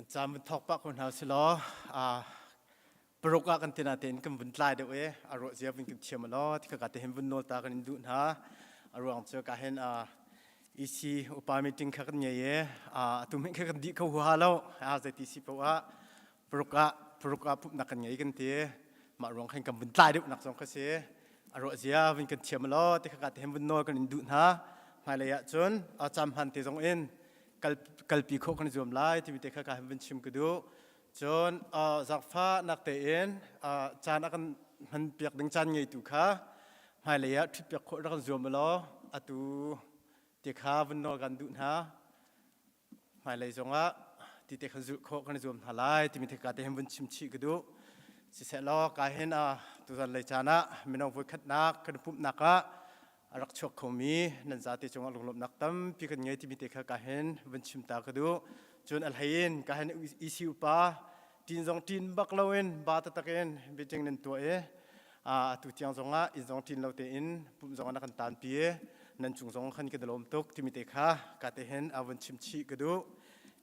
Kan caan vun thawk pah ko hna usih law paruk ah kan tina tein kan vun tlai deuh i a ruah zia vun kan thiam law ti ka te hin vun nawl ta kan in duh hna. A ruang cu ka hin EC upa meeting kha kan ngei i atu hmanh kha kan dih kho huaha lo. Zeiti si paoh ah paruk ah paruk ah pumhnak kan ngei kan ti. Mah ruang khan kan vun tlai deuh nak zong kha si. A ruah zia vun kan thiam law ti ka te hin vun nawl kan in duh hna. Hmailei ah cun cam hman te zong in kalpi khawh kan i zuam lai timi te kha ka vun chim ka duh. Cun zaangfahnak tein caan a kan hman piak ding caan ngeitu kha hmailei ah ṭhut piak khawh rak kan zuam law atu ti kha vun nawl kan duh hna. Hmailei zongah ti te kha zulh khawh kan i zuam hna lai timi te ka te hin vun chim chih ka duh. Siseh law ka hin tuzan lei caan ah mino voikhatnak kan pumhnak ah a rak chuak khomi nan zate cungah lunglawmhnak tampi kan ngei timi te kha ka hin vun chim ta ka duh. Cun a hlei in ka hin EC upa ṭin zong ṭin bak loin ba taktak in meeting nan tuah i atu tiang zongah inn zong ṭin lo tein pumh zong na kan tanpi i nan cung zong khan kan i lawm tuk timi te kha ka te hin a vun chim chih ka duh.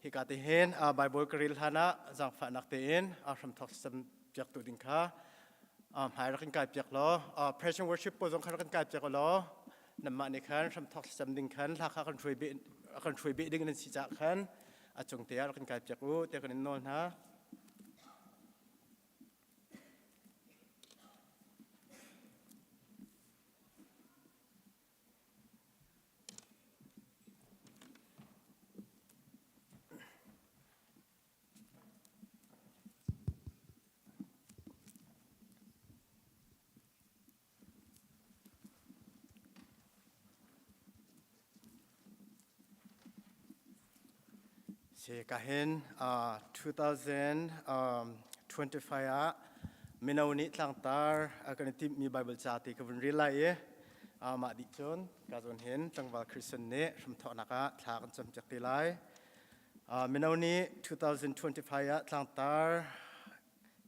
Hi ka te hin Bible ka rel hlan ah zaangfahnak tein hramthawk sam piak tu ding kha hmai rak in kai piak law praise and worship pawl zong kha rak in kai piak law nanmah nih khan hramthawk thlacam ding khan hla kha kan hruai beh kan hruai beh ding nan si caah khan a cung te ah rak in kai piak u tiah kan in nawl hna. Si ka hin 2025 ah mino nih tlangtar kan i timhmi Bible ca ti ka vun rel lai i mah dih cun ka zawn hin tlangval Christian nih hramthawknak ah thla kan campiak te lai. Mino nih 2025 ah tlangtar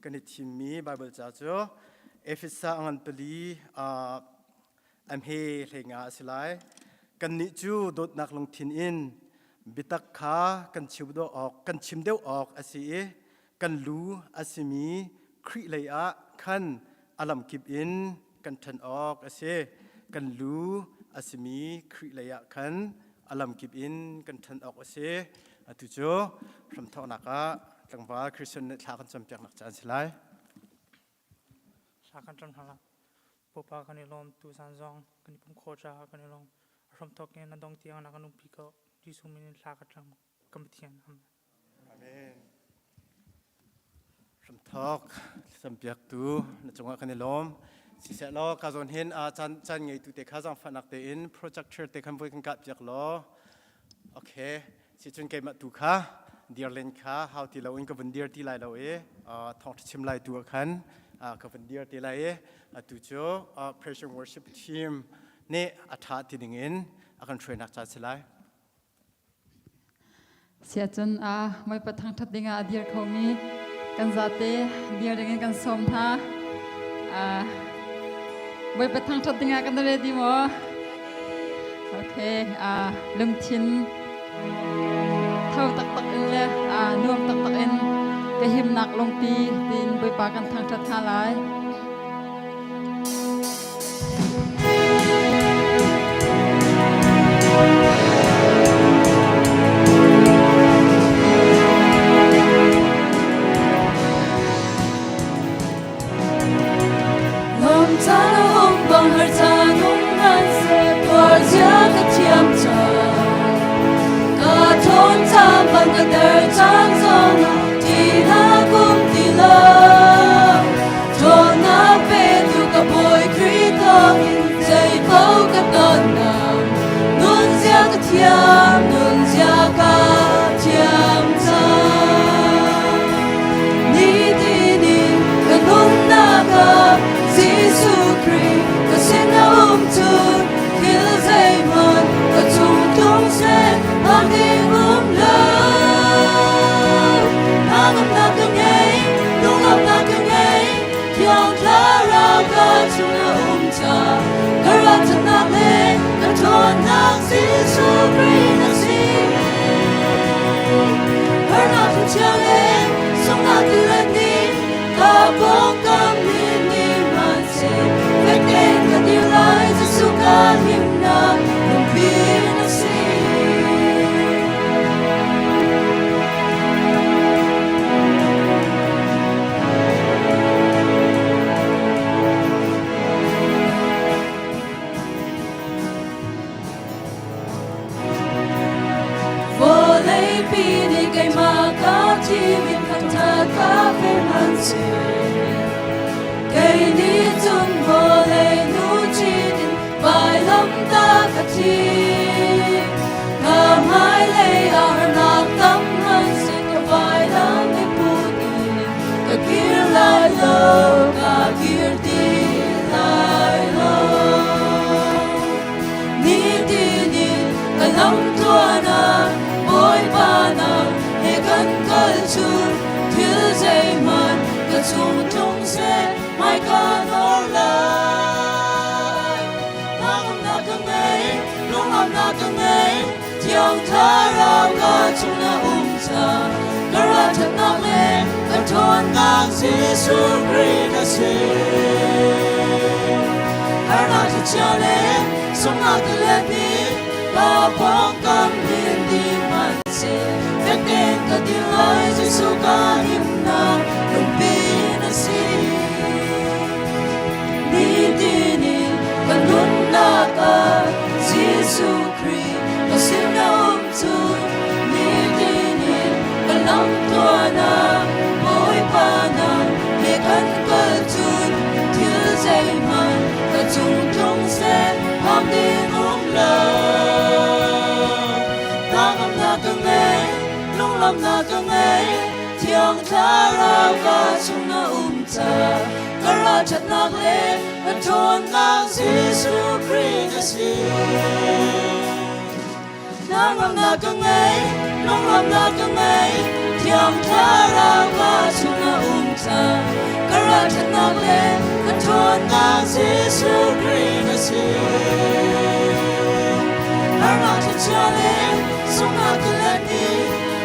kan i thimmi Baibal ca cu Efesa a ngan pali a hme hleinga a si lai. Kannih cu dawtnak lungthin in biatak kha kan chim deuh awk kan chim deuh awk a si i kan lu a simi Khrih lei ah khan a lamkip in kan ṭhan awk a si. Kan lu a simi Khrih lei ah khan a lamkip in kan ṭhan awk a si. Atu cu hramthawknak ah tlangval Christian nih thla kan campiaknak caan si lai. Thla kan cam hna lai. Bawipa kan i lawm tuzan zong kan i pum khawh caah kan i lawm. A hramthawk in a dong tiang na kan umpi ko. Jesuh min in thla ka cam. Kan Pathian. Amen. Amen. Hramthawk thlacampiaktu na cungah kan i lawm. Siseh law ka zawn hin caan caan ngeitu te kha zaangfahnak tein projector te khan voi kan kah piak law okay si cun keimah tu kha dir len kha hau ti loin ka vun dir ti lai lo i thawngṭha chim lai tu ah khan ka vun dir ti lai i atu cu praise and worship team nih a ṭha ti ding in a kan hruainak caan si lai. Siahcun Bawipa thangṭhat dingah a dir khomi kan zate dir dingin kan sawm hna. Bawipa thangṭhat dingah kan ready maw? Okay, lungthin tho taktak in le nuam taktak in ka himnak lungpi tiin Bawipa kan thangṭhat hna lai. seh. Kei nih cun vawlei nu cit in vailamtah ka thim. Ka hmailei ah harnak tam hmanhseh ka vailam i put in ka kir lai lo, ka kir ti lai lo. Nitin in ka lamtluan ah Bawipa nang he kan kal cun thil zeihmanh ka chung tlung seh hmai ka nawr lai. Hnangamnak ka ngei, lunglawmhnak ka ngei, Thiang Thlarau ka chung na um cang. Ka ralṭhatnak le ka ṭhawnnak Jesuh Khrih na si. Harnak thlichia le sunghnak tilet nih ka pawngkam hin ding hmanhseh fek tein ka dir lai Jesuh ka himnak lungpi na si. Nitin in ka nunnak ah Jesuh Khrih ka sin na um cu nitin in ka lamtluan ah Bawipa nang he kan kal cun thil zeihmanh ka cung tlung seh phang ding um lo. Hnangamnak ka ngei, lunglawmhnak ka ngei, Thiang Thlarau ka chung na um ca ka ralṭhatnak le ka ṭhawnnak Jesuh Khrih na si. Hnangamnak ka ngei, lunglawmhnak ka ngei, Thiang Thlarau ka chung na um ca ka ralṭhatnak le ka ṭhawnnak Jesuh Khrih na si. Harnak thlichia le sunghnak tilet nih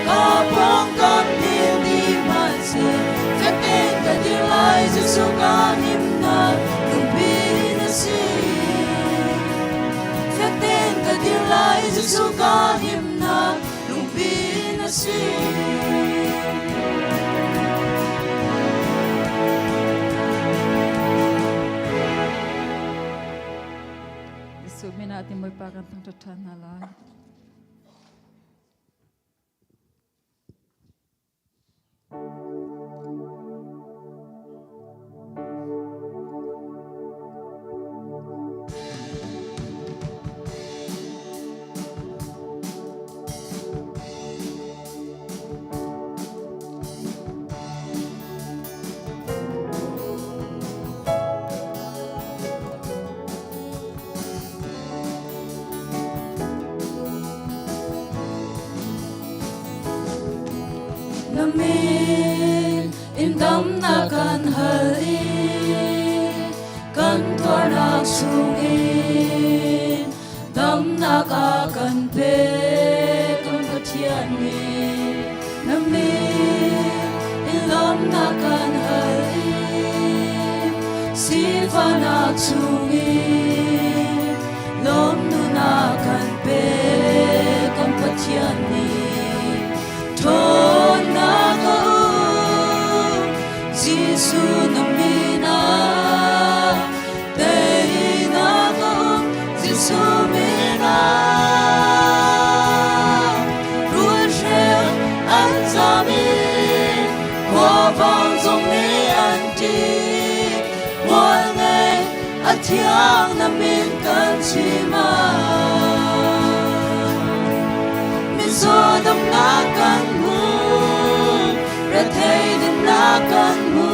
ka pawngkam hnin dih hmanhseh fek tein ka dir lai Jesuh ka himnak lungpi na si. Fek tein ka dir lai Jesuh ka himnak lungpi na si. Jesuh min ah ti Bawipa kan thangṭhat ṭhan hna lai. Na min in damnak kan hal i kan tuarnak chungin damnak a kan pek kan Pathian nih na min in lawmnak kan hal i sifahnak chungin lawmnunak kan pek kan Pathian nih ṭhawnnak a um Jesuh na min ah teinak a um Jesuh min ah rulhreu an zam i khuavang zong nih an ṭih hmual ngei a thiang na min kan chim ah mizaw damnak kan hmu rethei dinnak kan hmu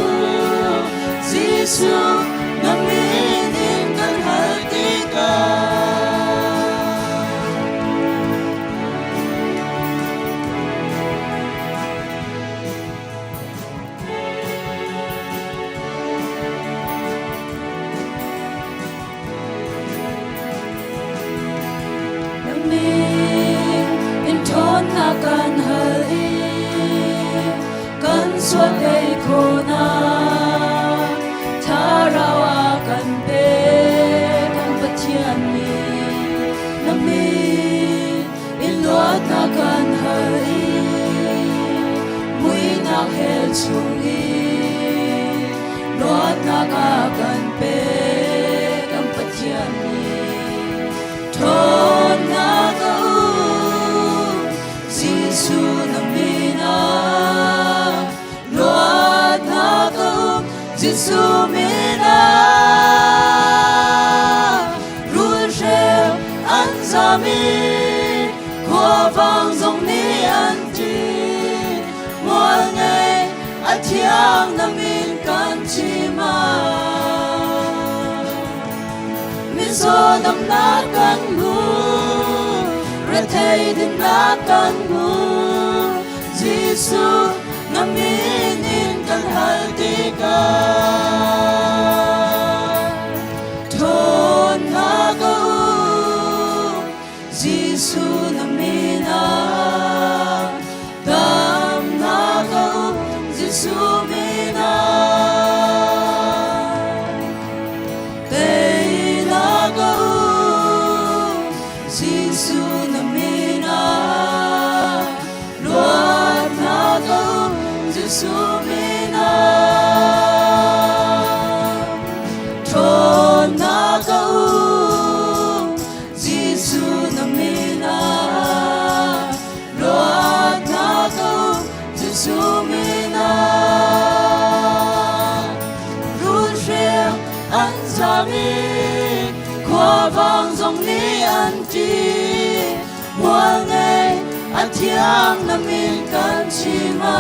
Jesuh na min in kan hal tikah. Na min in ṭhawnnak kan hal i kan sual tei khawhnak Thlarau a kan pek kan Pathian nih na min in luatnak kan hal i muihnak hell chungin luatnak a kan pek kan Pathian nih ṭhawnnak a um Jesuh na min ah luatnak. thiang na min kan chim ah mizaw damnak kan hmu rethei dinnak kan hmu Jesuh na min in kan hal tikah ṭhawnnak a um Jesuh na min ah damnak a um Jesuh min ah teinak a um Jesuh na min ah luatnak a um Jesuh min ah ṭhawnnak a um Jesuh na min ah luatnak a um Jesuh min ah rulhreu an zam i khuavang zong nih an ṭih mual ngei a thiang na min kan chim ah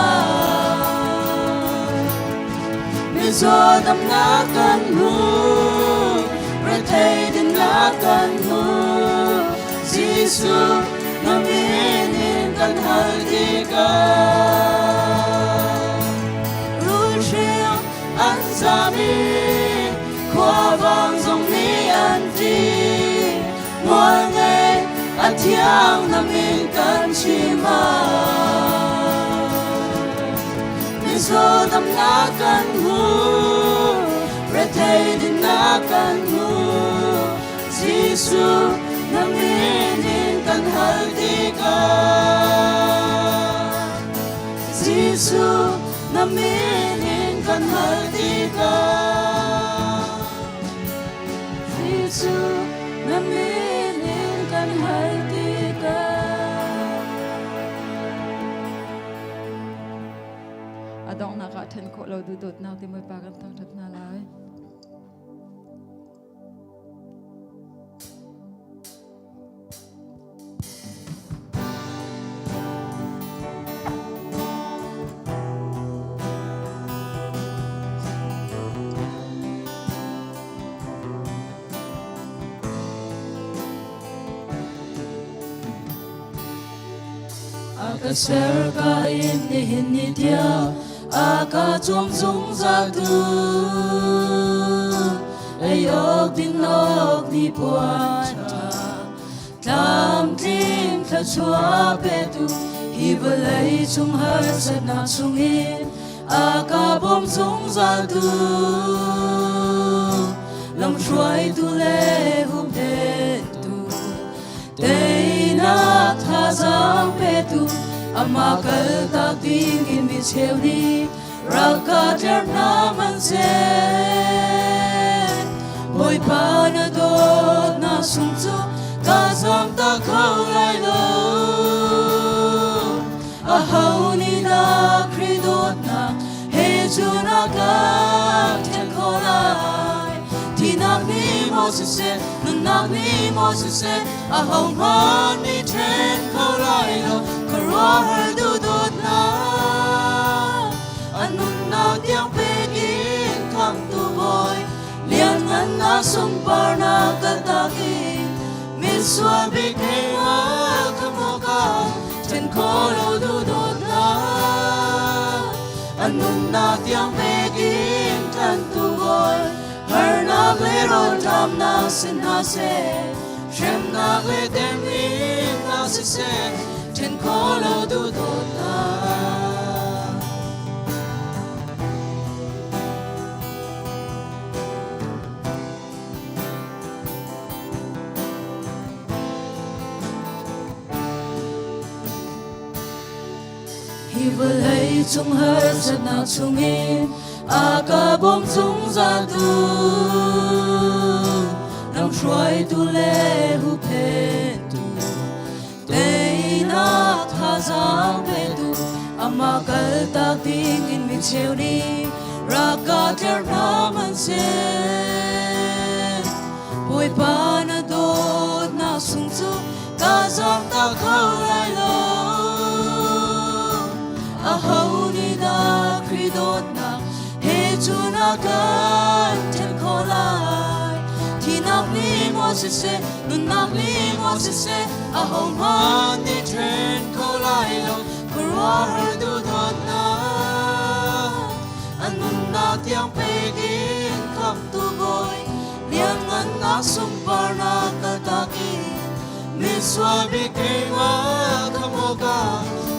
mizaw damnak kan hmu rethei dinnak kan hmu Jesuh na min in kan hal tikah rulhreu an zam i khuavang zong nih an ṭih mual ngei a thiang na min kan chim ah mizaw damnak kan hmu rethei dinnak kan hmu Jesuh na min in kan hal tikah Jesuh na min in kan hal tikah Jesuh na min in kan hal tikah A donghnak ah ṭhen khawh lo duhdawtnak ti Bawipa kan thangṭhat hna lai. A ka ser ka in nihin ni tiang a ka cawm zungzal tu ei awk din awk ni puan ṭha tlamtling thluachuah petu hi vawlei cung harsatnak chungin a ka bawm zungzal tu lamhruaitu le humhengtu teinak thazaang petu amah kaltak ding in mi cheu nih rak ka tlerh hna hmanhseh Bawipa na dawtnak sung cu ka zamtak kho lai lo aho nih dah Khrih dawtnak he cu na ka ṭhen khawh lai Thihnak nih maw siseh nunnak nih maw siseh ahohmanh nih ṭhen kho lai lo khuaruahhar duhdawtnak a nunnak tiang pek in khamhtu bawi lianngannak sunparnak kaltak in misual bik keimah khamh awkah ṭhen khawh lo duhdawtnak a nunnak tiang pek in tlantu bawi harnak le rawlṭamnak si hna seh hremnak le temhinnak siseh ṭhen khawh lo duhdawtnak Hi vawlei cung harsatnak chungin a ka bawm zungzal tu lamhruaitu le huhphentu teinak thazaang petu amah kaltak ding in mi cheu nih rak ka tlerh hna hmanhseh Bawipa na dawtnak sung cu ka zamtak kho lai lo aho nih dah Khrih dawt a kan then khawh lai. Thihnak nih maw siseh, nunnak nih maw siseh, ahohmanh nih then kho lai lo. Khuaruahhar duhdawtnak, a nunnak tiang pek in khamhtu Bawi, lianngannak sunparnak kaltak in misual bik keimah khamh awkah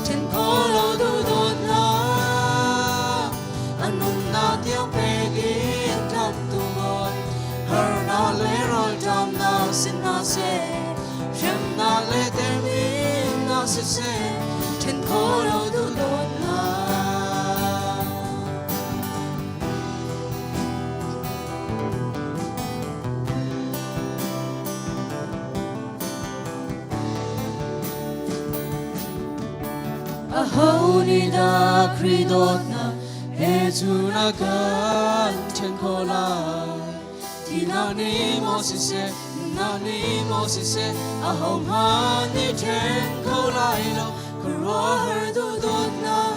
then kho lo duhdawtnak, a nunnak tiang pek in khamhtu Bawi, harnak le rawlṭamnak si hna seh, hremnak le temhinnak siseh, then kho lo duhdawtnak. Aho nih dah Khrih dawtnak he cun a kan ṭhen khawh lai? Thihnak nih maw siseh, nunnak nih maw siseh, ahohmanh nih ṭhen kho lai lo, khuaruahhar duhdawtnak.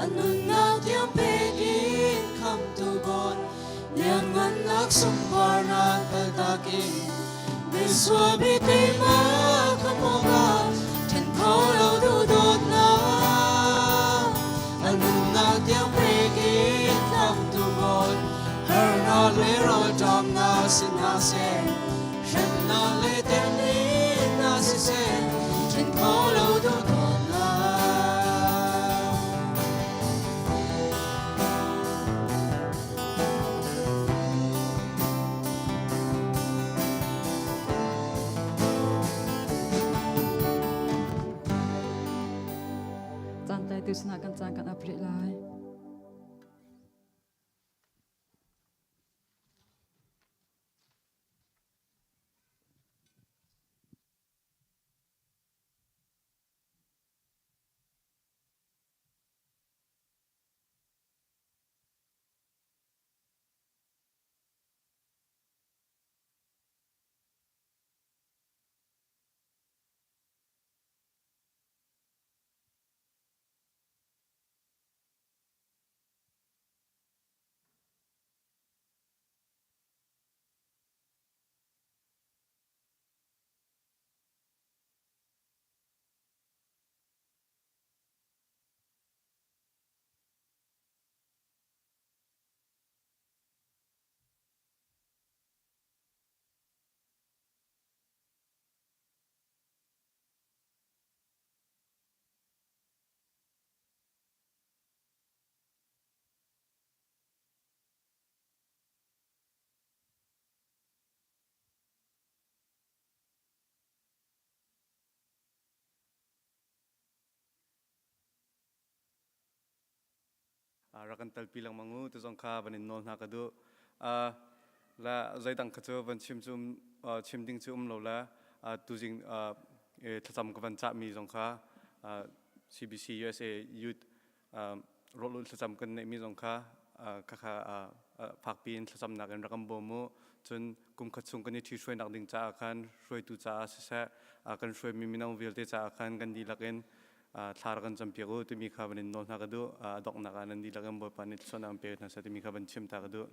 A nunnak tiang pek in khamhtu Bawi, lianngannak sunparnak kaltak in misual mi keimah khamh awkah ṭhen kho lo duhdawtnak. A nunnak tiang pek in khamhtu Bawi, harnak le rawlṭamnak si hna seh, hremnak le temhinnak siseh, ṭhen kho lo duhdawtnak. Caan tlaitu sinah kan caan kan ap rih lai. Rak kan talpi lengmang u ti zong kha van in nawl hna ka duh. La zeidang kha cu van chim cu chim ding cu um lo la tuzing thlacam ka van cahmi zong kha CBC USA Youth rawlulh thlacam kan neihmi zong kha khakha fakpi in thlacamnak in rak kan bawm u. Cun kum khat chung kan i ṭhihruainak ding caah khan hruaitu caah siseh kan hruaimi mino vialte caah khan kan dihlak in thla rak kan campiak u timi kha van in nawl hna ka duh. A donghnak ah nan dihlak in Bawipa nih thluachuahnak an pek hna seh timi kha van chim ta ka duh.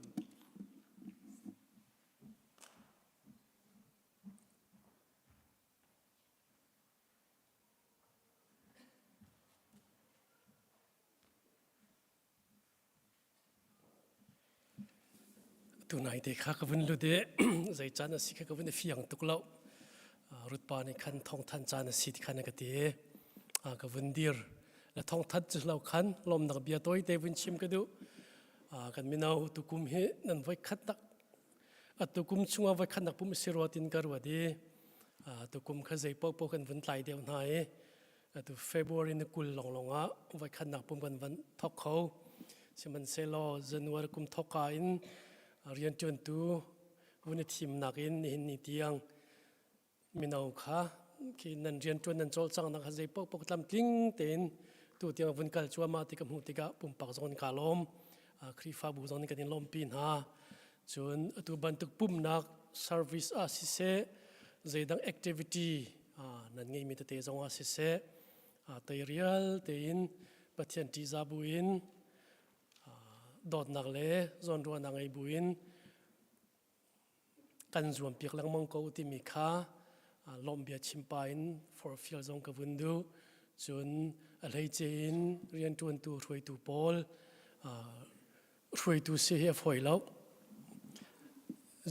Tunai te kha ka vun lut i zei caan a si kha ka vun i fiang tuk lo. Rutpa nih khan thawngthan caan a si ti khan a ka ti. Ka vun dir. La thawngthan cu lo khan lawmnak bia tawite vun chim ka duh. Kan mino tukum hi nan voi khat tak Atu kum chungah voikhat nak pum si rua tin ka ruat i tukum kha zei paohpaoh kan vun tlai deuh hna i atu February ni 20 lawnglawng ah voikhat nak pum kan van thok kho. Sihmanhsehlaw January kum thokka in rianṭuantu vun i thimnak in nihin ni tiang mino kha khi nan rianṭuan nan cawlcanghnak kha zei paohpaoh tlamtling tein tu tiang vun kal cuahmah ti ka hmuh tikah pumpak zong in kaa lawm. Khrihfabu zong nih kan in lawmpi hna. Cun atu bantuk pumhnak service ah siseh, zeidang activity nan ngeihmi tete zong ah siseh, teirial tein Pathian ṭihzah buin. Dawtnak le zawnruahnak ngei buin kan zuampiak lengmang ko timi kha lawmhbia chimpa in forhfial zong ka vun duh. Cun a hleice in rianṭuantu hruaitu pawl hruaitu si hi a fawi lo.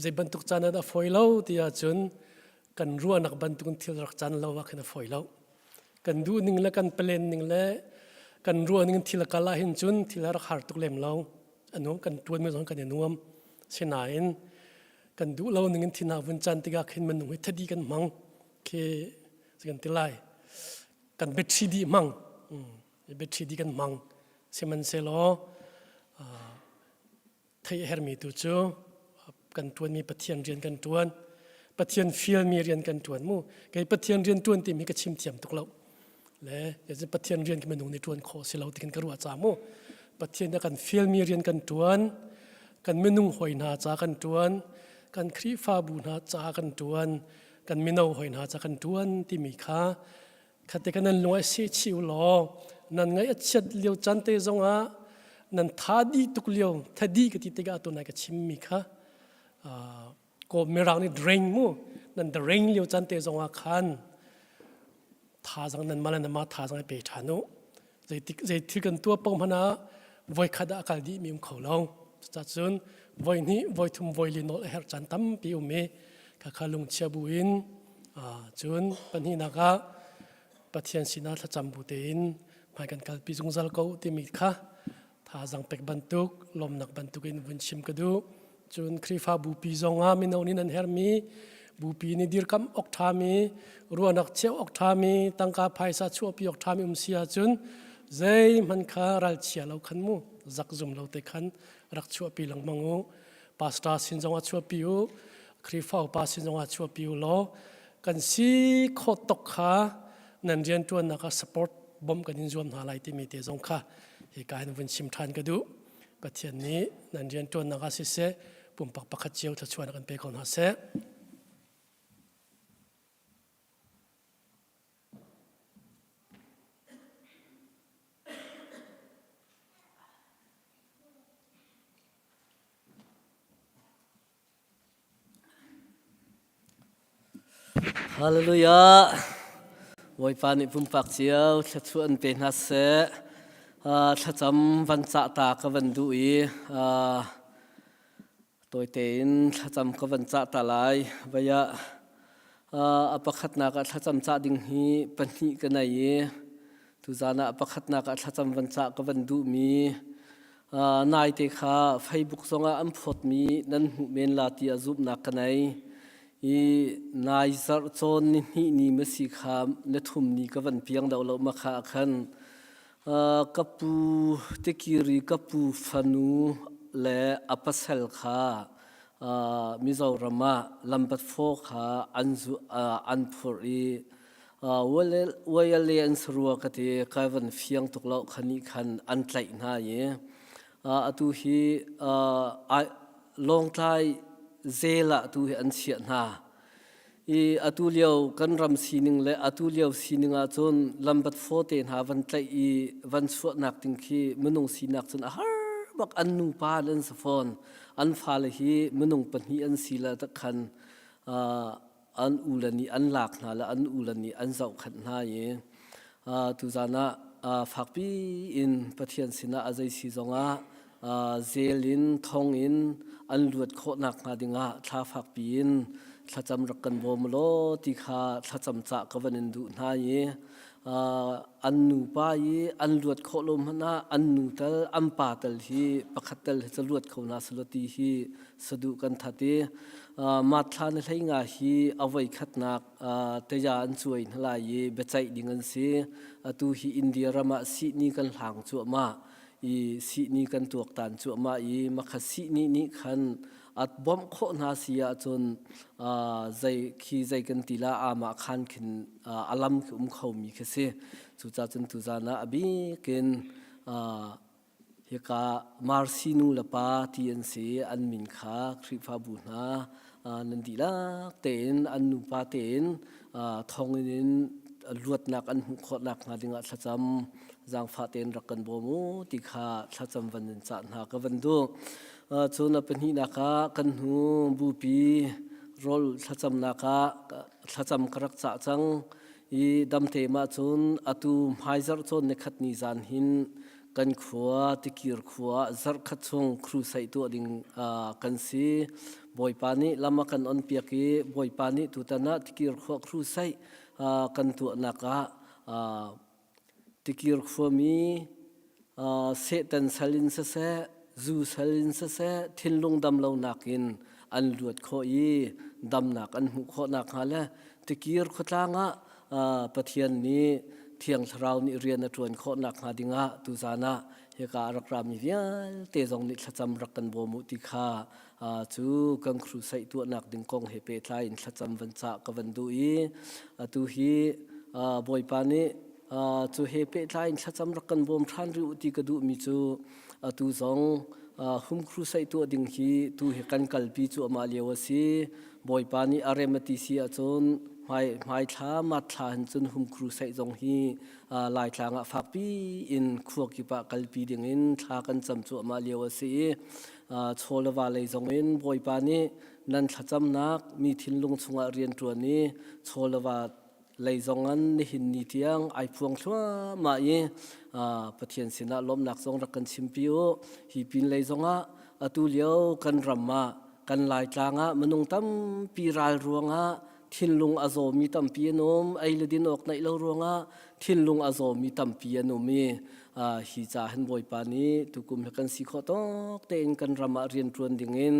Zei bantuk caan ah dah a fawi lo ti ahcun kan ruahnak bantuk in thil rak can lo ah khin a fawi lo. Kan duh ning le kan plan ning le kan ruah ning in thil a kal ahhin cun thil a rak har tuk lem lo. A nuam kan ṭuan mi zong kan i nuam. Sinain kan duh lo ning in thil a vun can tikah khin minung hi thadi kan hmang khi kan ti lai. Kan biaṭhi dih hmang. Biaṭhi dih kan hmang. Sihmanhsehlaw theih a herhmi tu cu kan ṭuanmi Pathian rian kan ṭuan. Pathian fialmi rian kan ṭuan mu. Kei Pathian rian ṭuan timi ka chim thiam tuk lo. Le Pathian rian khi minung nih ṭuan khawh si lo ti kan ka ruah ca mu. Pathian nih kan fialmi rian kan ṭuan. Kan minung hawi hna ca kan ṭuan. Kan Khrihfabu hna ca kan ṭuan. Kan mino hawi hna ca kan ṭuan timi kha Khate kan nan lung a seh chih u law nan ngaih a chiat lio caan te zongah nan tha dih tuk lio thadi ka ti tikah tu nai ka chimmi kha ko mirang nih drain mu nan drain lio caan te zongah khan thazang nan mah le nan mah thazang i pe ṭhan u zeitik zei thil kan tuah paoh hmanh ah voi khat ah a kal dih mi um kho lo cucacun voi hnih voi thum voi li nawl a herh caan tampi um i khakha lungchia bu in cun pahnihnak ah Pathian sinah thlacam bu tein hmai kan kalpi zungzal ko timi kha thazang pek bantuk lawmnak bantuk in vun chim ka duh cun Khrihfa bupi zongah mino nih nan herhmi bupi nih dirkamh awk ṭhami ruahnak cheuh awk ṭhami tangka phaisa chuahpi awk ṭhami um si ahcun zeihmanh kha ralchia lo khan mu zakzum lo te khan rak chuahpi lengmang u pastor sin zongah chuahpi u Khrihfa upa sin zongah chuahpi u law kan si khawh tok kha nan rianṭuannak ah support bawmh kan in zuam hna lai timi te zong kha hika hin vun chim ṭhan ka duh. Pathian nih nan rianṭuannak ah siseh pumpak pakhat cio thluachuahnak an pe ko hna seh. Hallelujah. Bawipa nih pumpak cio thluachuah an pe hna seh. Thlacam van cah ta ka van duh i tawi tein thlacam ka van cah ta lai. Vai ah a pakhatnak ah thlacam cah ding hi pahnih ka nei i tuzan ah a pakhatnak ah thlacam van cah ka van duhmi Naite kha Facebook zongah an phawtmi nan hmuh men la tiah zumhnak ka nei. I nai zarh cawn ni hnih ni ma si kha na thum ni ka van piang deuh lo ma kha khan ka pu tikiri ka pu fanu le a pasal kha Mizoram ah lambat faw kha an zu an phurh i Wale an si rua ka ti kai van fiang tuk lo kha nih khan an tlaih hna i atu hi Lawngtlai zel ah tu hi an chiah hna. I atu lio kan ram sining le atu lio sining ahcun lambat fawte hna van tlaih i van chuahnak ding khi minung sinak cun a har bak an nupa an si fawn. An fale hi minung pahnih an si le tak khan an ule nih an lak hna le an ule nih an zohkhenh hna i tuzan ah fakpi in Pathian sinah a zei si zongah zel in thong in an luat khawh nakhnga dingah thla fakpi in thlacam rak kan bawm law ti kha thlacam cah ka van in duh hna i an nupa i an luat khawh lo hmanh ah an nu tal an pa tal hi pakhat tal hi ca luat kho hna selaw ti hi saduh kan that i Matthla na hlei nga hi a voi khatnak teja an cuai hna lai i biaceih ding an si. Atu hi India ram ah sihni kan hlang cuahmah i sihni kan tuaktan cuahmah i makha sihni nih khan at bawmh khawh hna si ahcun zei khi zei kan ti la amah khan khin alam khi um khomi khi si. Cucaah cun tuzan ah a bikin Hika Marsi nu le pa ti an si i an min kha Khrihfabu hna nan dihlak tein an nupa tein thonginn in luatnak an hmuh khawh nakhnga dingah thlacam. zaangfah tein rak kan bawm u ti kha thlacam van in cah hna ka van duh. Cun a pahnihnak ah kan hnu bupi rawl thlacamnak ah thlacam ka rak cah cang i damte mah cun atu hmaizarh cawn nikhat ni zan hin kan khua Tikir khua ah zarhkhat chung crusade tuah ding kan si. Bawipa nih lam a kan on piak i Bawipa nih tutan ah Tikir khua crusade kan tuahnak ah Tikir khuami Satan sal in siseh, zu sal in siseh, thinlung dam lonak in an luat khawh i damnak an hmuh khawh nakhnga le Tikir khuatlang ah Pathian nih Thiang Thlarau nih rian a ṭuan khawh nakhnga dingah tuzan ah hika a rak rami vialte zong nih thlacam rak kan bawm u ti kha cu kan crusade tuahnak ding kong he pehtlai in thlacam van cah ka van duh i atu hi Bawipa nih cu he pehtlai in thlacam rak kan bawm ṭhan rih u ti ka duhmi cu atu zong hum crusade tuah ding hi tu hi kan kalpi cu amah lio a si. Bawipa nih a rem a ti si ahcun hmai hmaithla matthla hin cun hum crusade zong hi Laitlang ah fakpi in khua kip ah kalpi ding in thla kan cam cuahmah lio a si i chaw le va lei zong in Bawipa nih nan thlacamnak mi thinlung chungah rian ṭuan i chaw le va lei zong an nihin ni tiang ai phuang thluahmah i Pathian sinah lawmhnak zong rak kan chimpi u. Hi pin lei zongah atu lio kan ram ah kan Laitlang ah minung tampi ral ruangah thinlung a zawmi tampi an um ei le din awk neih lo ruangah thinlung a zawmi tampi an um i hi ca hin Bawipa nih tukum hi kan si khawh tawk tein kan ram ah rian ṭuan dingin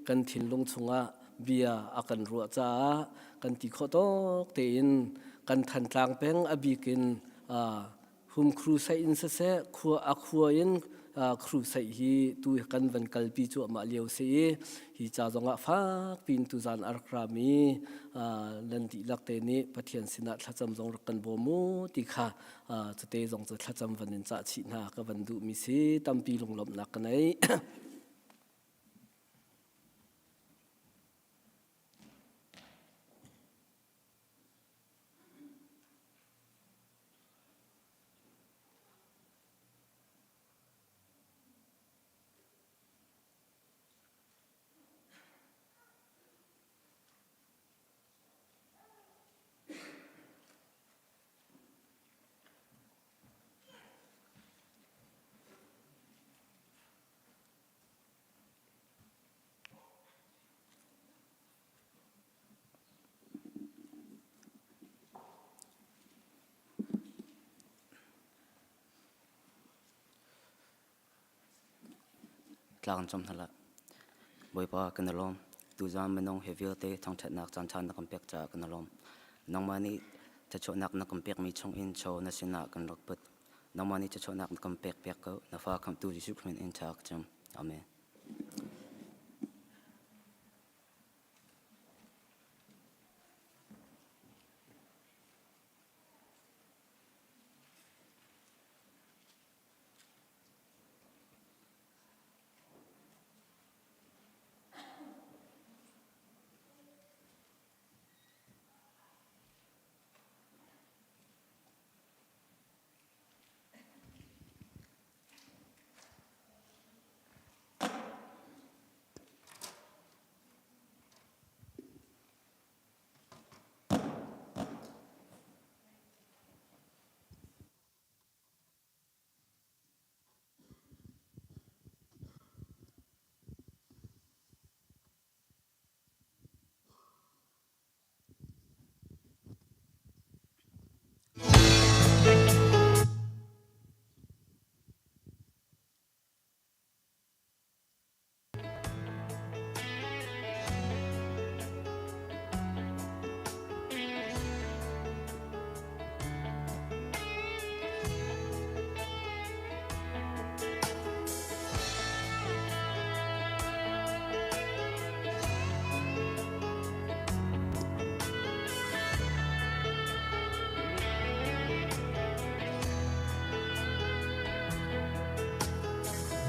kan thinlung chungah bia a kan ruah caah kan ti khawh tawk tein kan Thantlang peng a bik in hum crusade in siseh khua a khua in crusade hi tu kan van kalpi cuahmah lio si i hi ca zongah fak piin tuzan a rak rami nan dihlak te nih Pathian sinah thlacam zong rak kan bawm u ti kha cute zong cu thlacam van in cah chih hna ka van duhmi si tampi lunglawmhnak ka nei. Tlang cam hna hlah. Bawipa kan i lawm. Tuzaan minung he vialte thangṭhatnak caanṭha na kan pek caah kan i lawm. Nangmah nih thluachuahnak na kan pekmi chungin chaw na sinah kan rak put. Nangmah nih thluachuahnak na kan pek piak ko. Na fa khamhtu Jesuh Khrist min in ṭha ka cam. Amen.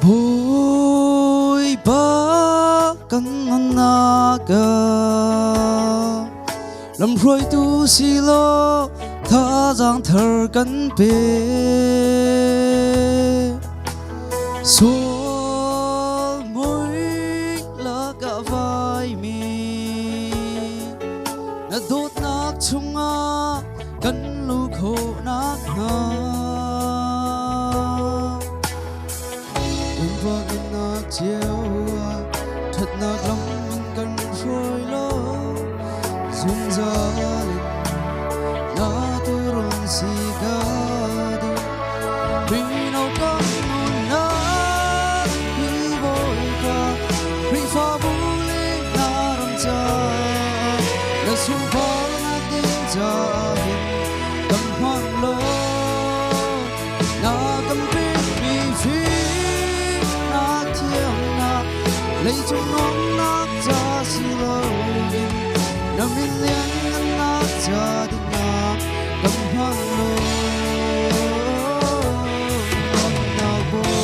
Bawipa kan nunnak ah lamhruaitu si law. Thazaang thar kan pe. Sual mui lakah vaimi na dawtnak chungah kan luh khawhnak hnga. Pumpak nunnak cio ah ṭhatnak lam in kan hruai law zungzal in na tuurun si ka duh. Mino kan nunnak hi Bawipa Khrihfabu le na ram caah na sunparnak ding caah hin kan hmang law Na kan pekmi fimnak thiamnak leicung nuamnak ca si loin na min lianngannak ca dingah kan hmang law nuamnak bawi.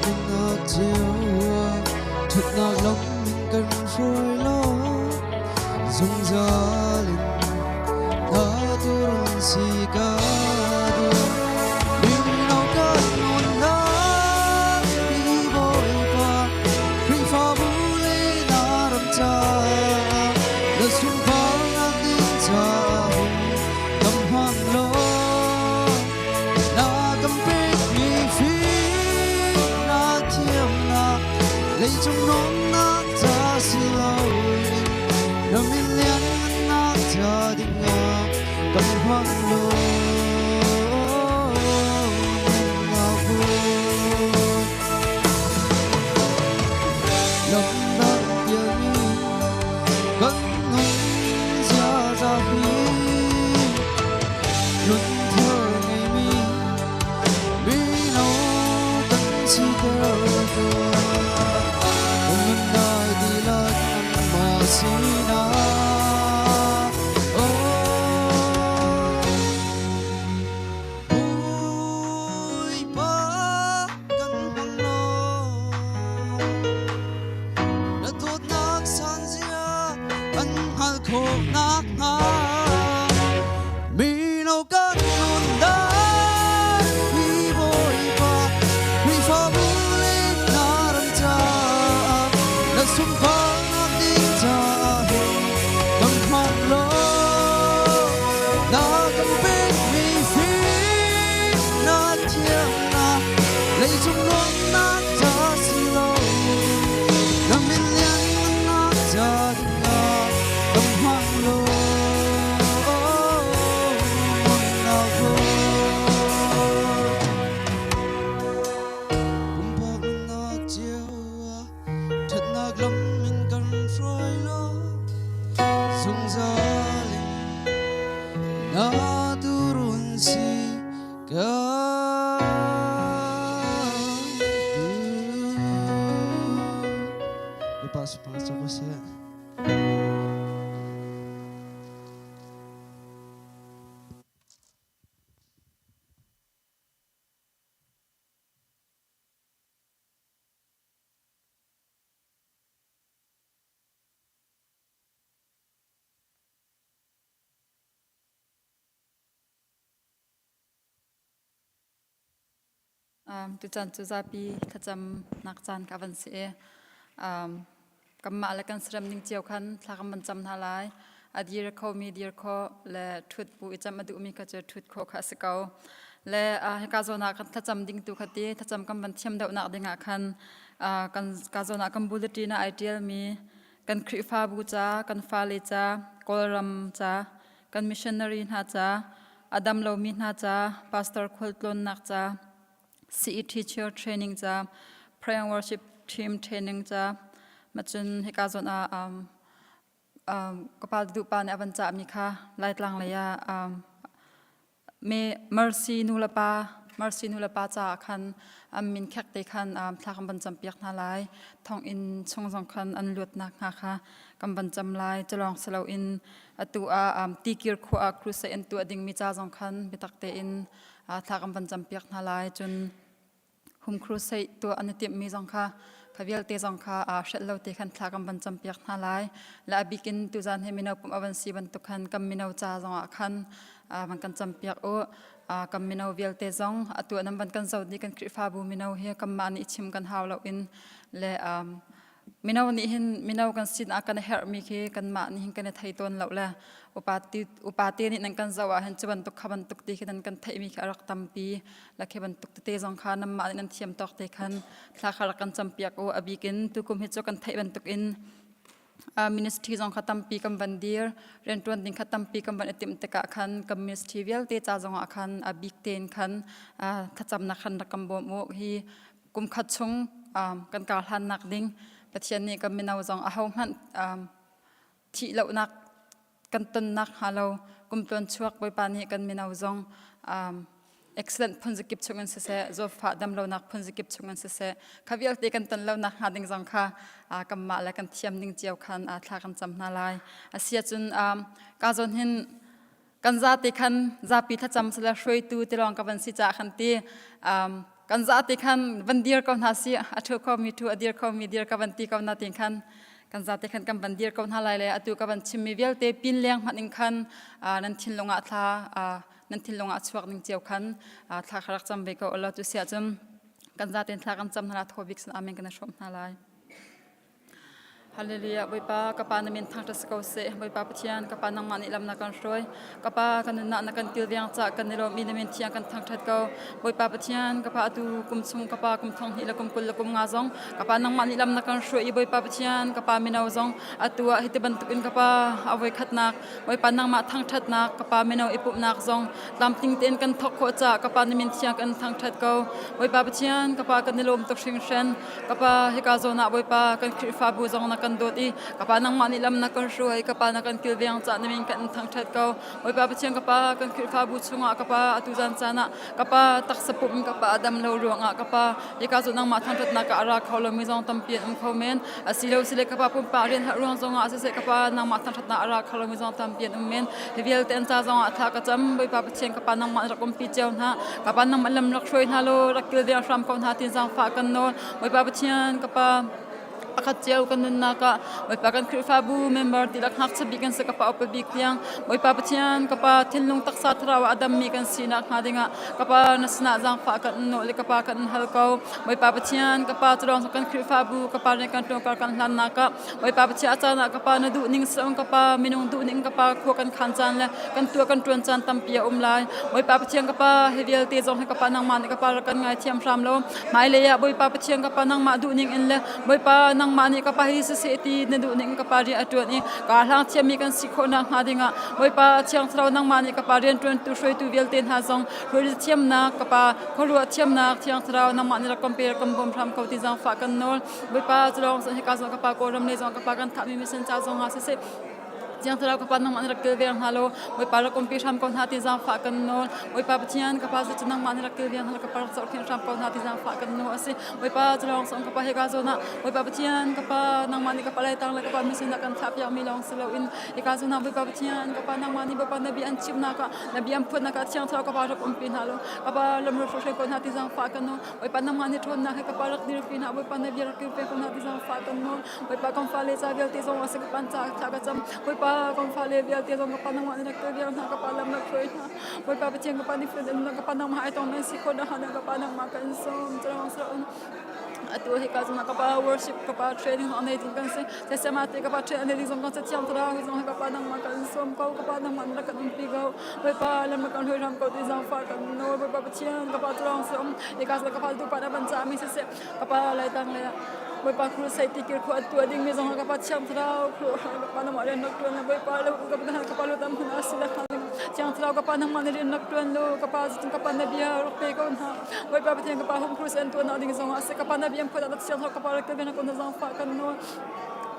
Pumpak cio ah ṭhatnak lam in kan hruai law zungzal in na tuurun si ka duh. Mino kan nunnak hi Bawipa Khrihfabu le na ram caah na sunparnak ding caah hin kan hmang law na kan pekmi fimnak thiamnak leicung nuamnak ca si loin na min lianngannak ca dingah kan hmang law Lamnak pialmi kan nun ziaza hi Nunthar ngeimi mino kan siter tuah. Kan nunnak dihlak nangmah sinah. Oh, Bawipa kan hmang law, na dawtnak sanzia an hngalh khawh nakhnga. Mino kan nunnak hi Bawipa Khrihfabu le na ram caah na sunparnak ding caah hin kan hmang law na kan pekmi fimnak thiamnak leicung nuamhnak ca si lo na min lianngannak ca dingah kan hmang law Pumpak nunnak cio ah ṭhatnak lam in kan hruai law zungzal in na tuurun si ka duh. Bapak sponsor ko siya. Tuchan cu zapi thlacamnak caan ka van si i kanmah le kan saram ning cio khan thla kan van cam hna lai. A dir khomi dir khawh le ṭhut bu i cam a duhmi kha cu ṭhut khawh kha a si ko. Le hika zawn ah kan thlacam ding tu kha ti thlacam kan van thiam deuhnak ding ah khan kan ka zawn ah kan bulletin ah ai ṭialmi kan Khrihfabu ca, kan fale ca, Kawlram ca, kan missionary hna ca, a dam lomi hna ca, pastor khualtlawnnak ca, CE teacher training ca, prayer and worship team training ca, macun hika zawn ah um, um, ka pa duh pa nih a van cahmi kha Laitlang lei ah um, Me Mercy nulepa Mercy nulepa caah khan an min khek te khan thla kan van campiak hna lai. Thonginn chung zong khan an luatnak hnga kha kan van cam lai. Culawng si loin atu ah tikir khua ah crusade an tuah dingmi ca zong khan biatak tein thla kan van campiak hna lai. Cun hum crusade tuah an i timhmi zong kha kha vialte zong kha aa hrelh lo te khan thla kan van campiak hna lai. Le a bikin tuzan hi mino pumh a van si bantuk khan kan mino ca zong ah khan van kan campiak u. Kan mino vialte zong atu nan van kan zoh dih kan Khrihfabu mino hi kanmah nih chim kan hau lo in le Mino nih hin mino kan sinah kan herhmi khi kanmah nih hin kan i thei tawn lo le upate upate nih nan kan zoh ah hin cu bantuk kha bantuk ti khi nan kan theihmi khi a rak tampi la khi bantuk tete zong kha nanmah nih nan thiam tawk te khan thla kha rak kan campiak u a bik in tukum hi cu kan theih bantuk in ministry zong kha tampi kan van dir rianṭuan ding kha tampi kan van i timh tikah khan kan ministry vialte ca zong ah khan a bik tein khan thlacamnak khan rak kan bawm u hi kum khat chung kan kar hlannak ding Pathian nih kan mino zong ahohmanh thih lonak kan tonnak hnga lo kum tluan chuak Bawipa nih kan mino zong accident phun zakip chung in siseh zawtfah damlonak phun zakip chung in siseh kha vialte kan ton lonak hnga ding zong kha kanmah le kan thiam ning cio khan thla kan cam hna lai a si ahcun ka zawn hin kan zate khan zapi thlacam sila hruaitu ti lawng ka van si caah khan ti kan zate khan van dir ko hna si a thu kho mi thu a dir kho mi dir ka van ti ko na tin khan kan zate khan kan van dir ko hna lai le atu ka van chimmi vialte pin leng hmanh in khan nan thinlung ah thla nan thinlung ah chuak ning cio khan thla kha rak cam ve ko ulaw tu sia cun kan zaten thla kan cam hna thaw bik san amen kan hrawm hna lai. Hallelujah. Bawipa ka pa na min thangṭhat si ko seh. Bawipa Pathian ka pa nangmah nih lam na kan hruai. Ka pa kan nunnak na kan kilveng ca kan i lawm i na min thiang kan thangṭhat ko. Bawipa Pathian ka pa atu kum chung ka pa kum thong hnih le kum 20 le kum nga zong ka pa nangmah nih lam na kan hruai i Bawipa Pathian ka pa mino zong atu ah hiti bantuk in ka pa a voikhatnak Bawipa nangmah thangṭhatnak ka pa mino i pumhnak zong tlamtling tein kan thawk khawh caah ka pa na min thiang kan thangṭhat ko. Bawipa Pathian ka pa kan i lawm tuk hringhran. Ka pa hika zawn ah Bawipa kan Khrihfabu zong na kan dawt i ka pa nangmah nih lam na kan hruai ka pa na kan kilveng cah na min kan thangṭhat ko. Bawipa Pathian ka pa kan Khrihfabu chungah ka pa atu zan caan ah ka pa taksa pum ka pa a dam lo ruangah ka pa hika zawn nangmah thangṭhatnak ah a ra kho lomi zong tampi an um kho men. Asilo sile ka pa pumpak rian har ruang zongah siseh ka pa nangmah thangṭhatnak a ra kho lomi zong tampi an um men. Hi vialte an ca zongah thla ka cam Bawipa Pathian ka pa nangmah rak umpi cio hna. Ka pa nangmah lam rak hruai hna law rak kilveng hram ko hna tin zaangfah kan nawl. Bawipa Pathian ka pa pakhat cio kan nunnak ah Bawipa kan Khrihfabu member dihlak ngakchia bik kan si ka pa upa bik tiang Bawipa Pathian ka pa thinlung taksa thlarau ah a dammi kan sinak hnga dingah ka pa na sinah zaangfah kan nawl i ka pa kan hal ko Bawipa Pathian ka pa culawng kan Khrihfabu ka pa nih kan ṭuangkar kan hlannak ah Bawipa Pathian a caan ah ka pa na duh ning si ka pa minung duh ning ka pa khua kan khan caan le kan tuah kan ṭuan caan tampi a um lai. Bawipa Pathian ka pa hi vialte zong hi ka pa nangmah nih ka pa rak kan ngaithiam hram lo. Hmailei ah Bawipa Pathian ka pa nangmah duh ning in le Bawipa nangmah nih ka pa hi siseh ti na duh ning ka pa rian a ṭuan i ka hlang thiammi kan si khawh nakhnga dingah Bawipa Thiang Thlarau nangmah nih ka pa rianṭuantu hruaitu vialte hna zong hruai thiamnak ka pa khuaruah thiamnak Thiang Thlarau nangmah nih rak kan pe rak kan bawm hram ko ti zaangfah kan nawl. Bawipa cu lawng cun hika zong ka pa Kawlram lei zong ka pa kan thahmi misen ca zong ah siseh Thiang Thlarau ka pa nangmah rak kilveng hna law Bawipa rak umpi hram ko hna ti zaangfah kan nawl Bawipa Pathian ka pa cu nangmah nih rak kilveng hna ka pa rak zohkhenh hram ko hna ti zaangfah kan nawl a si Bawipa cu lawng song ka pa hika zawn ah Bawipa Pathian ka pa nangmah nih ka pa lai tang le ka pa mission ah kan thlah piakmi lawng si loin hika zawn ah Bawipa Pathian ka pa nangmah nih Bawipa na bia an chimnak ah na bia an phuannak ah Thiang Thlarau ka pa rak umpi hna law ka pa lam rak hruai ko hna ti zaangfah kan nawl Bawipa nangmah nih ṭhawnnak he ka pa rak dirpi hna Bawipa na bia rak kir pe ko hna ti zaangfah kan nawl Bawipa kan fale ca vialte zong a si ka pan ca thla ka cam Bawipa kan fale vialte zong ka pa nangmah nih rak kir viar hna ka pa lam rak hruai hna Bawipa Pathian ka pa nih fun in ka pa nangmah ai tong nan si khawh na ka pa nangmah kan sawm chalong sa atu hi ka zong ka pa worship ka pa training zong nei ding kan si sesema te ka pa training nei ding zong kan sa thiang thlarau hi zong ka pa nangmah kan sawm ko ka pa nangmah rak kan umpi ko Bawipa lam kan hruai hram ko ti zaangfah kan nawl Bawipa Pathian ka pa cu lawng si um hika ka pa tu pa na ban ca mi siseh ka pa lai tang le Bawipa crusade tikir khu atu ding mi zong ka pa thiang thlarau khu ka pa nangmah rian nak tuan Bawipa lo ka pa ka pa lo tam hna si la thiang thlarau ka pa nangmah na rian nak tuan lo ka pa ka pa na bia rak pe ko hna Bawipa Pathian ka pa home crusade an tuan ding zong a si ka pa na bia phuat thiang thlarau ka pa rak te na ko na zaangfah kan nawl.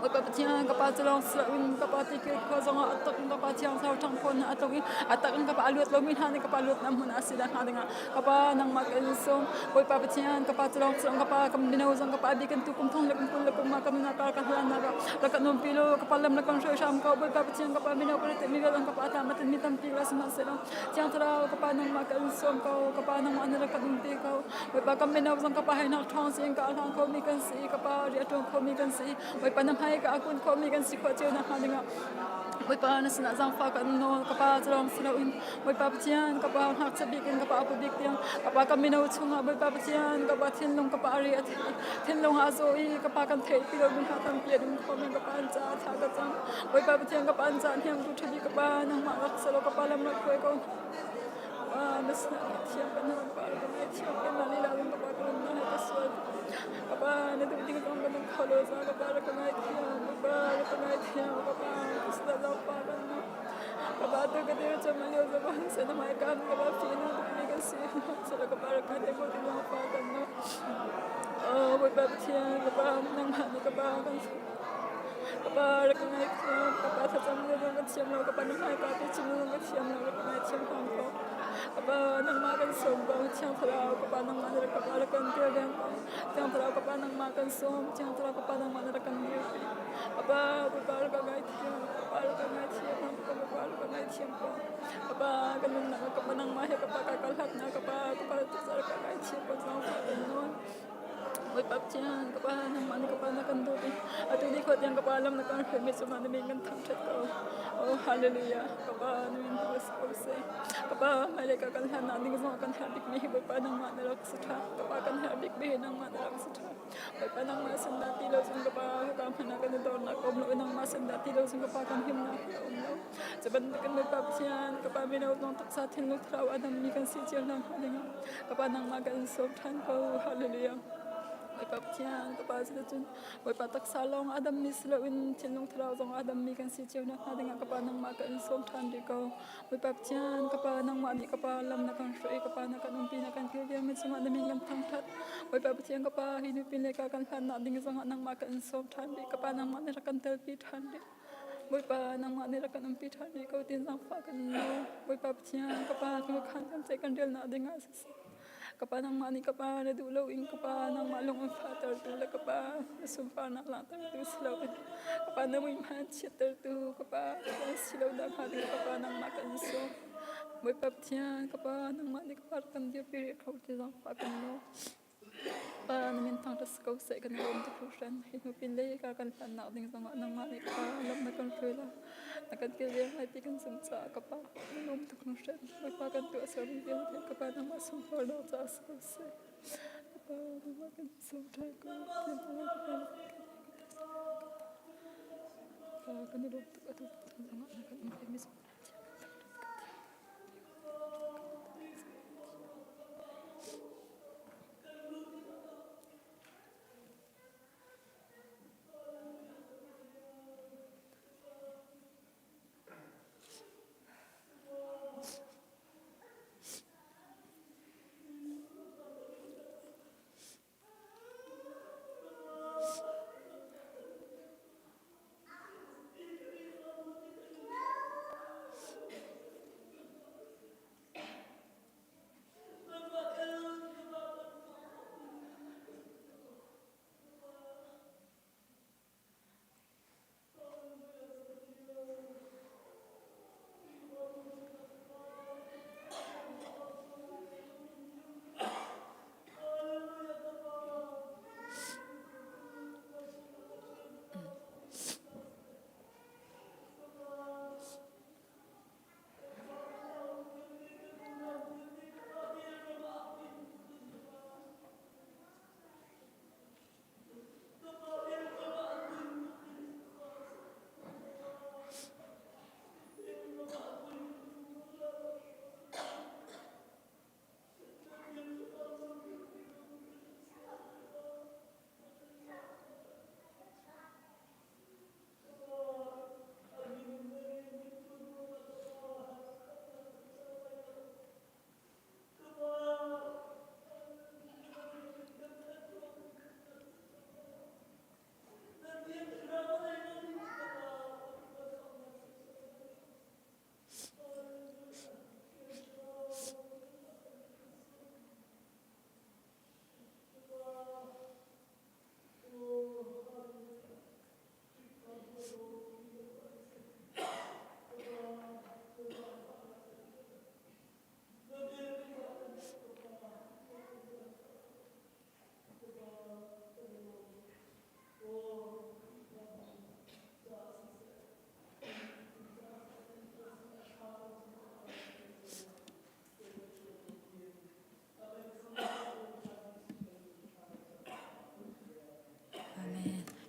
Bawipa Pathian ka pa cu lawng si loin ka pa tikir khua zongah a tak in ka pa thiang thlarau ṭhang khawn a tlung i a tak in ka pa a luat lomi hna nih ka pa luatnak hmun ah si dah hnga dingah ka pa nangmah ka in sawm. Bawipa Pathian ka pa cu lawng si loin ka pa kan mino zong ka pa a bik in tu kum thong le kum 20 le kum nga ka nunnak kar ka hlannak ah rak kan umpi law ka pa lam le kan hruai hram ko. Bawipa Pathian ka pa mino ka rit mi vialte ka pa tlam a tinmi tampi la sihmanhsehlaw Thiang Thlarau ka pa nangmah ka in sawm ko. Ka pa nangmah na rak kan umpi ko. Bawipa kan mino zong ka pa he nak ṭhawng sin ka hlang khomi kan si ka pa rian ṭuan khomi kan si Bawipa na hmai ka kun khomi kan si khawh cio nakhnga dingah Bawipa na sinah zaangfah kan nawl ka pa cu lawng si loin Bawipa Pathian ka pa ngakchia bik in ka pa upa bik tiang ka pa ka mino chungah Bawipa Pathian ka pa thinlung ka pa ari a thinlung ah a zaw i ka pa kan theih ti lomi hna tampi an um kho men ka pa an caah thla ka cam Bawipa Pathian ka pa an caah hniangtu ṭha bik ka pa nangmah rak selaw ka pa lam rak hruai ko na sinah thiam kan hal pa ka ngaithiam kan mah lila zong ka pa ka nunnak he ka sual ka pa na duh ding zong ka nung kho lo za ka pa rak ka ngaithiam ka pa rak ka ngaithiam ka pa ka sinah zong pa kan nu ka pa tu ka dir cham lio za ban se na mai kan ka pa fi na duh mi kan si sala ka pa rak ka te ko ti zong pa kan nu oh Bawipa Pathian ka pa nangmah nih ka pa kan ka pa rak ka ngaithiam ka pa thlacam le zong ka thiam lo ka pa na hmaika te chim zong ka thiam lo rak ka ngaithiam hram ko ka pa nangmah kan sawm ko thiang thlarau ka pa nangmah na rak ka pa rak kan kilveng ko thiang thlarau ka pa nangmah kan sawm thiang thlarau ka pa nangmah na rak kan dirpi ka pa Bawipa rak ka ngaithiam ka pa rak ka ngaithiam ka pa rak ka ngaithiam ko ka pa ka nunnak ka pa nangmah he ka pa ka kal hlatnak ka pa ka pa rak ka ngaithiam ko zaangfah kan nawl Bawipa Pathian ka pa nangmah nih ka pa na kan dawt i atu ni khua tiang ka pa lam na kan hruaimi cungah na min kan thangṭhat ko. Oh hallelujah ka pa na min thang si ko seh. Ka pa hmailei ka kan hlannak ding zongah kan herh bikmi hi Bawipa nangmah na rak si ṭha. Ka pa kan herh bikmi hi nangmah na rak si ṭha. Bawipa nangmah sin dah ti lo cun ka pa ka hmanh ah kan i dornak a um lo i nangmah sin dah ti lo cun ka pa kan himnak hi a um lo. Cu bantukin Bawipa Pathian ka pa mino zong taksa thinlung thlarau a dammi kan si cio hna hnga dingah ka pa nangmah kan in sawm ṭhan ko. Hallelujah. Bawipa Pathian ka pa cun Bawipa taksa lawng a dammi si loin thinlung thlarau zong a dammi kan si cio nakhnga dingah ka pa nangmah kan in sawm ṭhan rih ko. Bawipa Pathian ka pa nangmah nih ka pa lam na kan hruai ka pa na kan umpi na kan kilveng mi cungah na min kan thangṭhat. Bawipa Pathian ka pa hi nupi le ka kan hlannak ding zongah nangmah kan in sawm ṭhan rih. Ka pa nangmah nih rak kan telpi ṭhan rih. Bawipa nangmah nih rak kan umpi ṭhan rih ko tin zaangfah kan nawl. Bawipa Pathian ka pa kan khan kan ceih kan relnak dingah siseh. Ka pa nangmah nih ka pa na duh loin ka pa nangmah lung an fahtertu le ka pa na sunparnak langhtertu si loin ka pa na muihman chiattertu ka pa kan si lo dah hnga ding ka pa nangmah kan sawm. Bawipa Pathian ka pa nangmah nih ka pa rak kan dirpi rih kho ti zaangfah kan nawl. Pa na min thangṭhat si ko seh kan i lawm tuk hringhran. Hi hnu pin lei ka kan hlannak ding zongah nangmah nih ka pa lam na kan hruai lai. Na kan kilveng lai ti kan zumh caah ka pa kan lawm tuk hringhran. Bawipa kan tuahsermi vialte ka pa nangmah sunparnak caah si ko seh. Ka pa nangmah kan sawm ṭhan ko. Ka kan i lawm tuk atu zongah na kan um pemi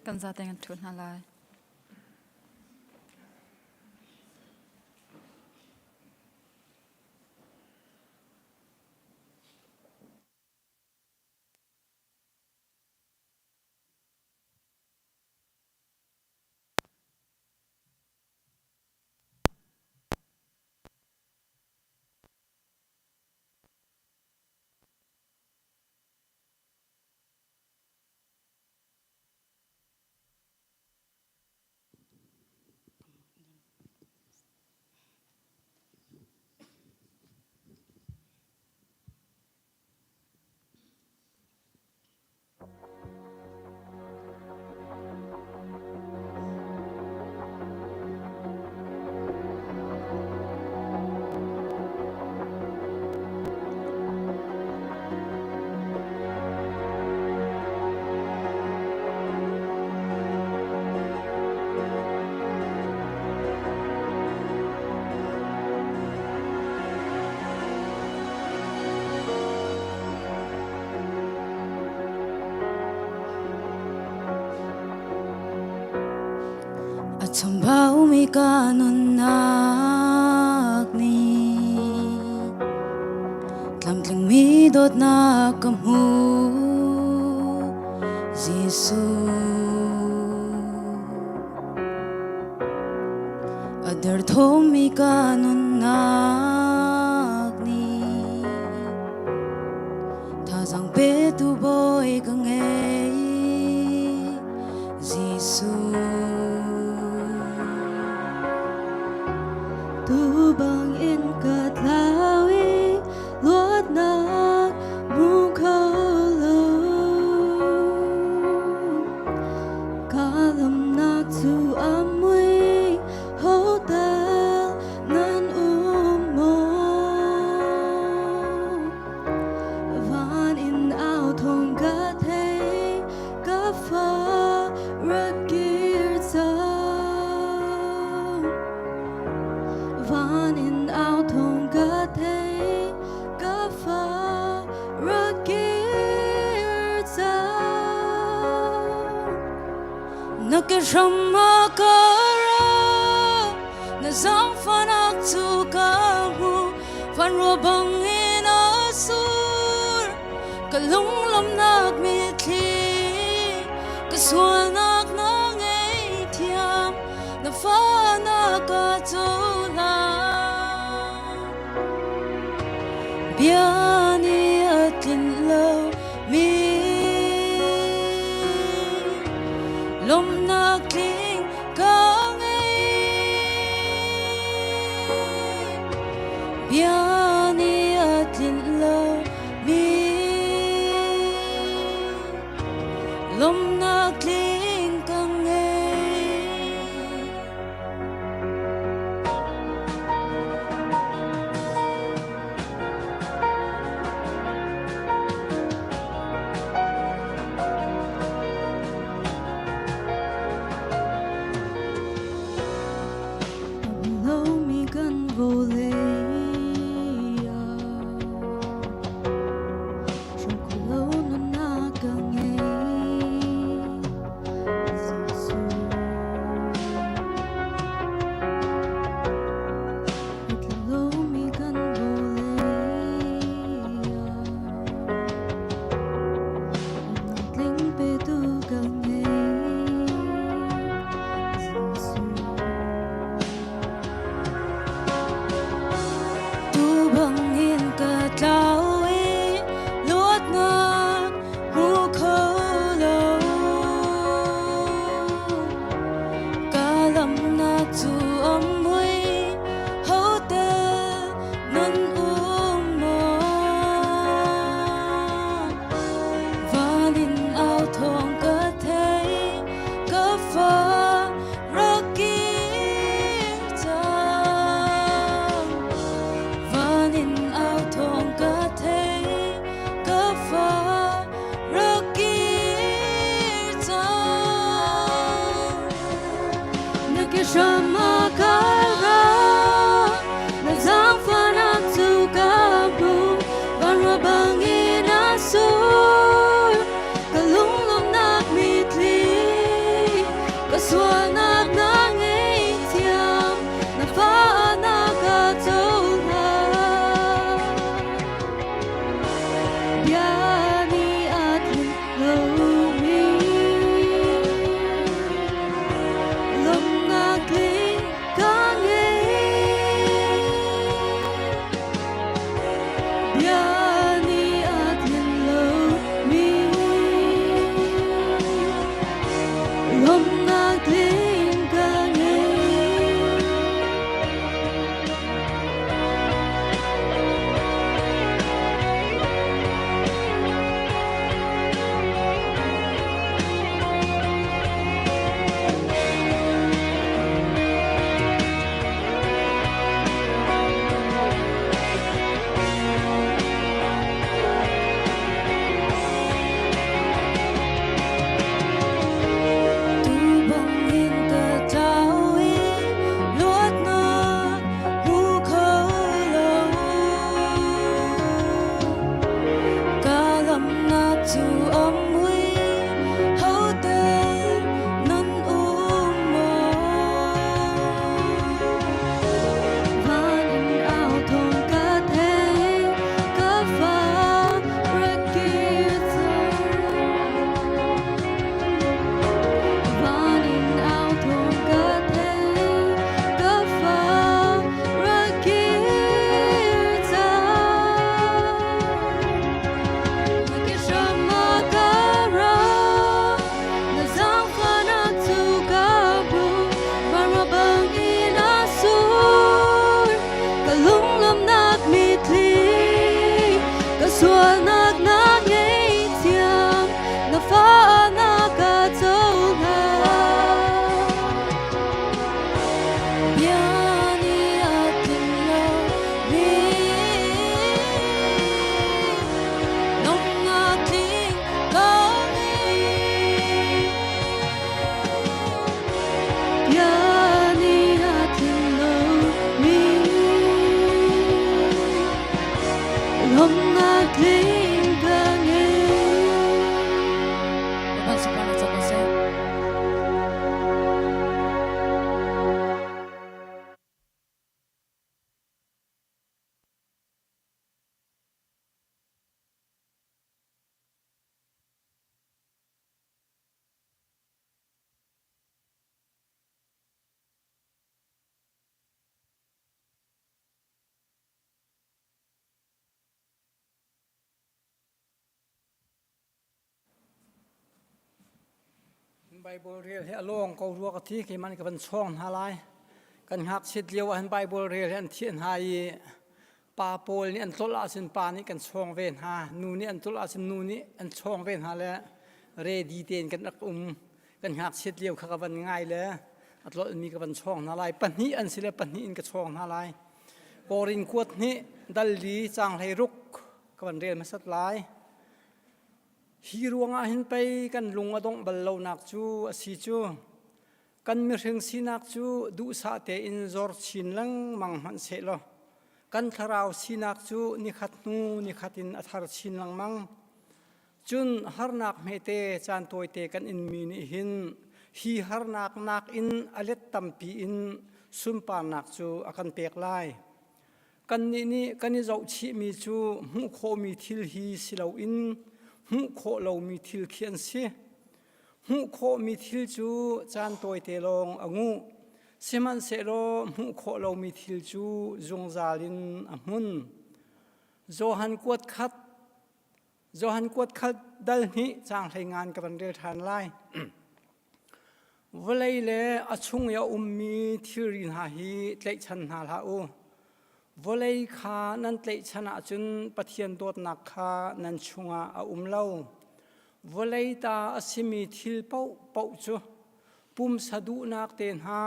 Kan zaten kan ṭhu hna lai. A chambaumi ka nunnak nih tlamtlingmi dawtnak ka hmu Jesuh. A derthawmmi ka nunnak nih Thazaang petu Bawi ka ngei, Jesuh. Tu bangin ka tlau i luatnak hmu kho lo. Ka lamnak cu a mui, hotel nan um maw? Van in au thawng ka thei, ka fa rak kir cang. Van in au thawng ka thei, ka fa rak kir cang. Na ke hram ah ka ra, na zaangfahnak cu ka hmu, vanruah bangin a sur. Ka lunglawmhnak mitthli, ka sualnak na ngaihthiam, na fa na ka cohlan. Bia nih a tlinh lo mi lawmhnak tling ka ngei. Bia nih a tlinh lo mi lawmhnak tling ka ngei. Lomi kan vawlei ah hram kho lo nunnak ka ngei. Bible rel hi a lawng ko rua ka thi keimah nih ka van chawng hna lai. Kan ngakchiat lio ah hin Bible rel hi an thiah hna i pa pawl nih an tlolh ahcun pa nih kan chawng ve hna, nu nih an tlolh ahcun nu nih an chawng ve hna le ready tein kan rak um. Kan ngakchiat lio kha ka van ngai le a tlolhmi ka van chawng hna lai. Pahnih an si le pahnih in ka chawng hna lai. Korin kuat hnih dal li caang 16 ka van rel hmasat lai. Hi ruangah hin pei kan lung a dongh bal lonak cu a si cu. Kan mihring sinak cu duhsah tein zor chin lengmang hmanh sehlaw kan thlarau sinak cu nikhat hnu nikhat in a thar chin lengmang. Cun harnak hmete caan tawite kan inmi nih hin hi harnak nakin a let tampi in sunparnak cu a kan pek lai. Kannih nih kan i zohchihmi cu hmuh khawhmi thil hi si loin hmuh khawh lomi thil khi an si. Hmuh khawhmi thil cu caan tawite lawng a nguh. Sihmanhsehlaw hmuh khawh lomi thil cu zungzal in a hmun. Johan kuat khat Johan kuat khat dal hnih caang hlei ngan ka van rel ṭhan lai. Vawlei le a chung i a ummi thilri hna hi tlaihchan hna hlah u. Vawlei kha nan tlaihchan ahcun Pathian dawtnak kha nan chungah a um lo. Vawlei ta a simi thil paohpaoh cu pumsa duhnak te hna,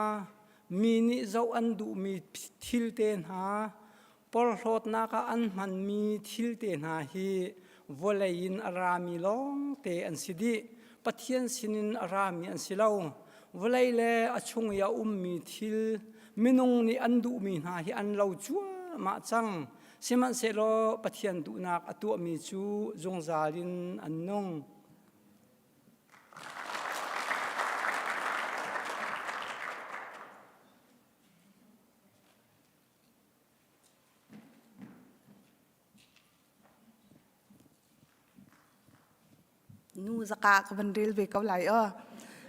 mi nih zoh an duhmi thil te hna, porhlawtnak ah an hmanmi thil te hna hi vawlei in a rami lawngte an si dih. Pathian sinin a rami an si lo. Vawlei le a chung i a ummi thil minung nih an duhmi hna hi an lo cuahmah cang. Sihmanhsehlaw Pathian duhnak a tuahmi cu zungzal in an nung. Nu zaka ka van rel ve ko lai aw.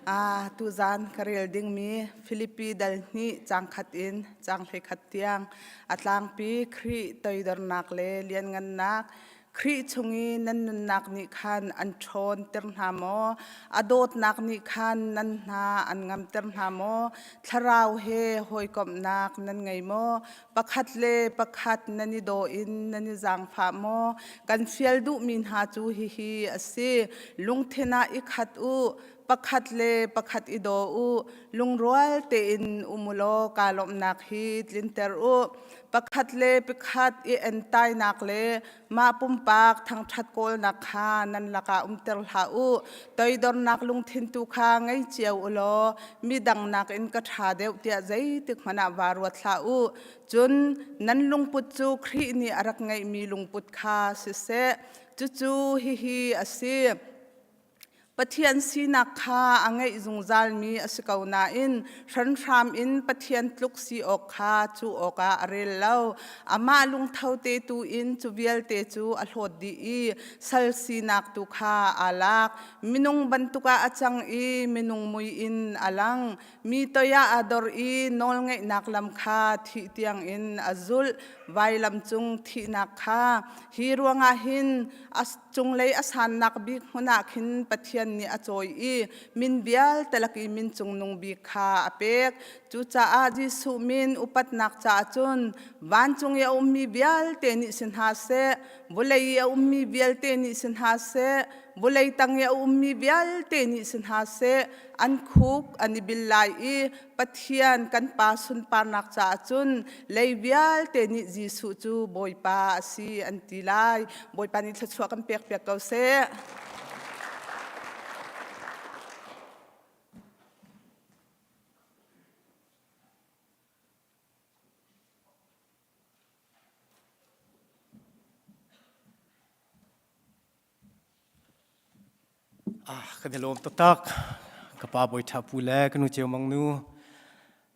Ah tuzan ka rel dingmi Filipi dal hnih caang khat in caang 11 tiang a tlangpi Khrih toidornak le lianngannak Khrih chung i nan nunnak nih khan an ṭhawnter hna maw? A dawtnak nih khan nan hna an ngamter hna maw? Thlarau he hawikomhnak nan ngei maw? Pakhat le pakhat nan i daw in nan i zaangfah maw? Kan fial duhmi hna cu hihi a si: lungthin ah i khat u, pakhat le pakhat i daw u, lungrual tein um u law kaa lawmhnak hi tlinter u. Pakhat le pakhat i entainak le mah pumpak thangṭhat kawlnak kha nan lakah umter hlah u. Toidornak lungthin tu kha ngei cio u law midang nakin ka ṭha deuh tiah zeitik hmanh ah vaa ruat hlah u. Cun nan lungput cu Khrih nih a rak ngeihmi lungput kha siseh. Cucu hihi a si. Pathian sinak kha a ngeih zungzalmi a si ko nain hranhram in Pathian tluk si awk kha cuh awkah a rel lo. Amah lungtho te tu in cu vialte cu a hlawt dih i sal sinak tu kha aa lak. Minung bantuk ah a cang i minung mui in a lang. Mi toi ah aa dor i nawlngeihnak lam kha thih tiangin a zulh. Vailam cung thihnak kha hi ruangah hin a cunglei a sannak bik hmun ah khin Pathian nih a cawi i min vialte lak i min cungnung bik kha a pek. Cucaah Jesuh min upatnak caah cun vancung i a ummi vialte nih si hna seh, vawlei i a ummi vialte nih si hna seh, vawlei tang i a ummi vialte nih si hna seh, an khuk an i bil lai i Pathian kan Pa sunparnak caah cun lei vialte nih Jesuh cu Bawipa a si an ti lai. Bawipa nih thluachuah kan pekpiak ko seh. Ah, kan i lawm taktak. Ka pa Bawi Ṭha Pu le ka nu Ceu Mang nu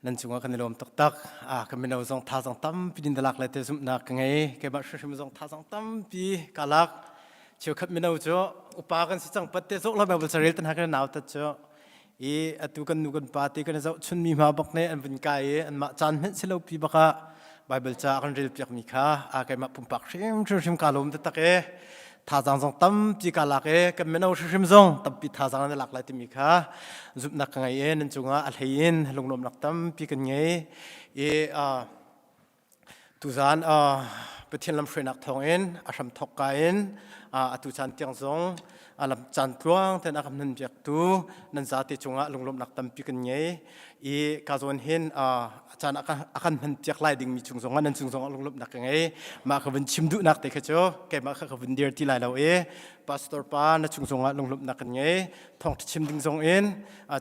nan cungah kan i lawm taktak. Ah, ka mino zong thazaang tampi din lak le te zumhnak ka ngei. Keimah hrimhrim zong thazaang tampi ka lak. Cheukhat mino cu upa kan si cang pat te zawh lo Bible carel tan ha kan nau tat cu i atu kan nu kan pa te kan i zohchun mi hma bak ne an vun kai i anmah caan hmenh si lo pi bak ah Bible ca kan rel piak mi kha a keimah pumpak hrim hrim hrim ka lawm taktak e. Thazaang zong tampi ka lak i kan mino hrimhrim zong tampi thazaang nan lak lai timi kha zumhnak ka ngei i nan cungah a hlei in lunglawmhnak tampi kan ngei i tuzaan Pathian lamhruainak thawngin a hram thawk ka in atu caan tiang zong a lam caan tluang ten a kan hman piaktu nan zate cungah lunglawmhnak tampi kan ngei i ka zawn hin a caan a kan hman piak lai dingmi chung zongah nan cung zongah lunglawmhnak ka ngei. Mah ka vun chim duhnak te kha cu keimah kha ka vun dir ti lai lo i pastor pa na chung zongah lunglawmhnak kan ngei. Thawngṭha chim ding zong in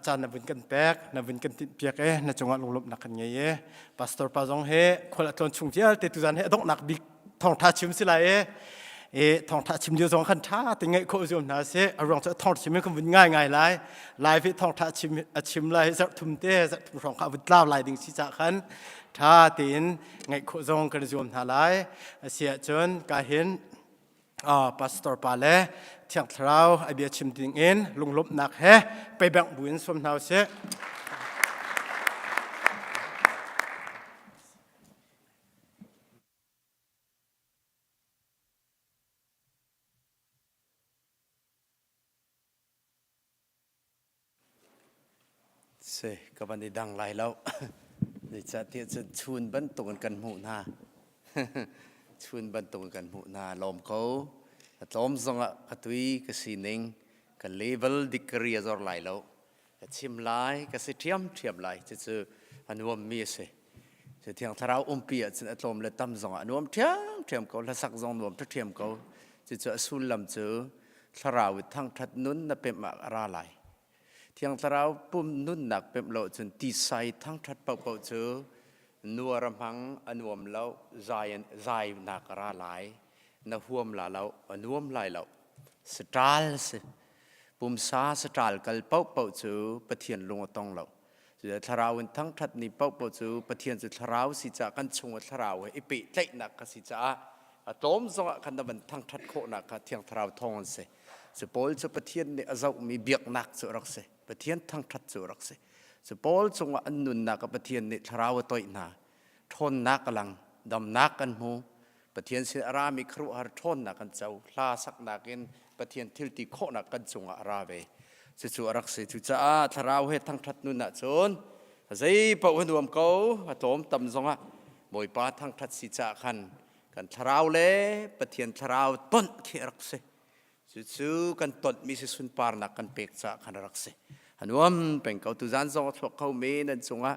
caan na vun kan pek, na vun kan tinh piak i na cungah lunglawmhnak kan ngei i pastor pa zong he khual a tlawn chung vialte tuzan he a donghnak bik thawngṭha chim si lai i e thawngṭha chim lio zong khan ṭha te ngaih khawh zuam hna sih. A ruang cu thawngṭha chim kan vun ngai ngai lai lai hi thawngṭha chim a chim lai zarh thum te zarh thum hrawng kha a vun tlau lai ding si ca khan ṭha tein ngaih khawh zong kan zuam hna lai. A si ahcun ka hin pastor pa le Thiang Thlarau a bia chim ding in lunglawmhnak he peibengh buin sawm hna usih. Si, ka van i dang lai lo. Zeicahtiah cun chun bantukin kan hmuh hna. Chun bantukin kan hmuh hna. Lawm ko. A tlawm zongah ka tui ka sining, ka level degree a zor lai lo. Ka chim lai, ka si ṭhiamṭhiam lai. Cucu a nuammi a si. Cu Thiang Thlarau umpi ahcun a tlawm le tam zongah a nuam ṭhiamṭhiam ko, hlasak zong nuam ṭhiamṭhiam ko. Cucu a sullam cu Thlarau i thangṭhat nun na pemh ah a ra lai. Thiang Thlarau pum nunnak pemh lo cun tisa i thangṭhat paohpaoh cu nuar a hmang, a nuam lo, zai, zainak a ra lai. Na huam la lo, a nuam lai lo. Saṭal si. Pumsa saṭal kal paohpaoh cu Pathian lung a tong lo. Cucaah thlarau in thangṭhat ni paohpaoh cu Pathian cu thlarau si caah kan chung ah thlarau he i pehtlaihnak kha si caah a tlawm zongah khan na van thangṭhat khawhnak kha Thiang Thlarau thawng an si. Cu Paul cu Pathian nih a zohmi biaknak cu a rak si. Pathian thangṭhat cu a rak si. Cu Paul cungah an nunnak ah Pathian nih thlarau a toih hna. Ṭhawnnak a lang, damnak kan hmu. Pathian sin a rami khuaruahhar ṭhawnnak kan co. Hla saknak in Pathian thil ti khawhnak kan cungah a ra ve. Cucu a rak si. Cucaah thlarau he thangṭhat nun ahcun zei paoh a nuam ko, a tlawm tam zongah Bawipa thangṭhat si caah khan kan thlarau le Pathian thlarau tonh khi a rak si. Cucu kan tonhmi si sunparnak kan pek caah khan a rak si. A nuam peng ko. Tuzan zong a chuak kho mi nan cungah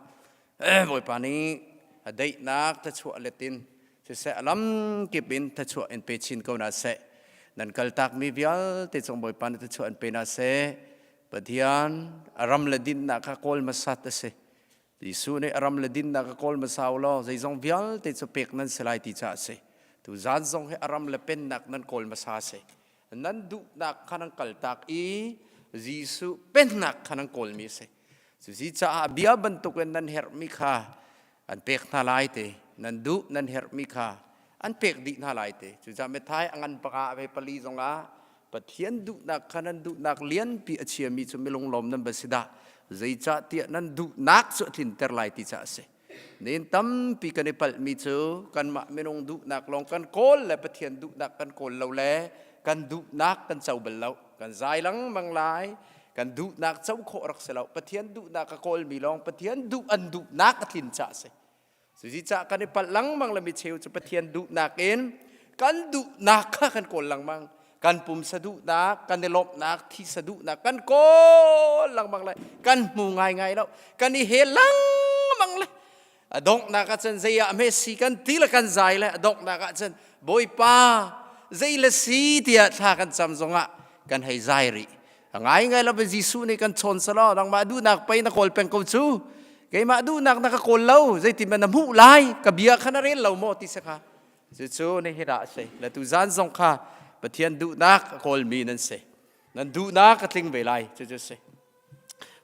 Bawipa nih a daihnak thlachuah let in siseh a lam kip in thlachuah in pe chin ko na seh. Nan kaltakmi vialte cung Bawipa nih thlachuah in pe na seh. Pathian a ram le dinnak kha kawl hmasat a si. Jesuh nih a ram le dinnak a kawl hmasa u law zeizong vialte cu pek nan si lai ti caah a si. Tuzaan zong hi a ram le pennak nan kawl hmasa a si. Nan duhnak kha nan kaltak i Jesuh pennak kha nan kawlmi a si. Cusi caah bia bantukin nan herhmi kha an pek hna lai te. Nan duh nan herhmi kha an pek dih hna lai te. Cucaah Matthai a ngan panga a ve pali zongah Pathian duhnak kha nan duhnak lianpi a chiami cu milunglawm nan va si dah. Zeicahtiah nan duhnak cu a tlinter lai ti caah a si. Nin tampi kan i palhmi cu kanmah minung duhnak lawng kan kawl le Pathian duhnak kan kawl lo le kan duhnak kan co bal lo. Kan zai lengmang lai. Kan duhnak co khawh rak si lo. Pathian duhnak a kawlmi lawng Pathian duh an duhnak a tlin caah a si. Cucaah kan i palh lengmang le micheu cu Pathian duhnak in kan duhnak kha kan kawl lengmang. Kan pumsa duhnak, kan i lawmhnak, thisa duhnak kan kawl lengmang le kan hmu ngaingai lo. Kan i hel lengmang le a donghnak ah cun zei ah hme si kan ti le kan zai le a donghnak ah cun Bawipa zei le si tiah thla kan cam zongah kan hei zai rih. A ngaingai lo Jesuh nih kan chawn selaw nangmah duhnak pei na kawl peng ko cu. Keimah duhnak na ka kawl lo zeitin na hmuh lai ka bia kha na rel lo maw ti si kha. Cucu nihin ah a si. Le tu zan zong kha Pathian duhnak a kawlmi nan si. Nan duhnak a tling ve lai cucu si.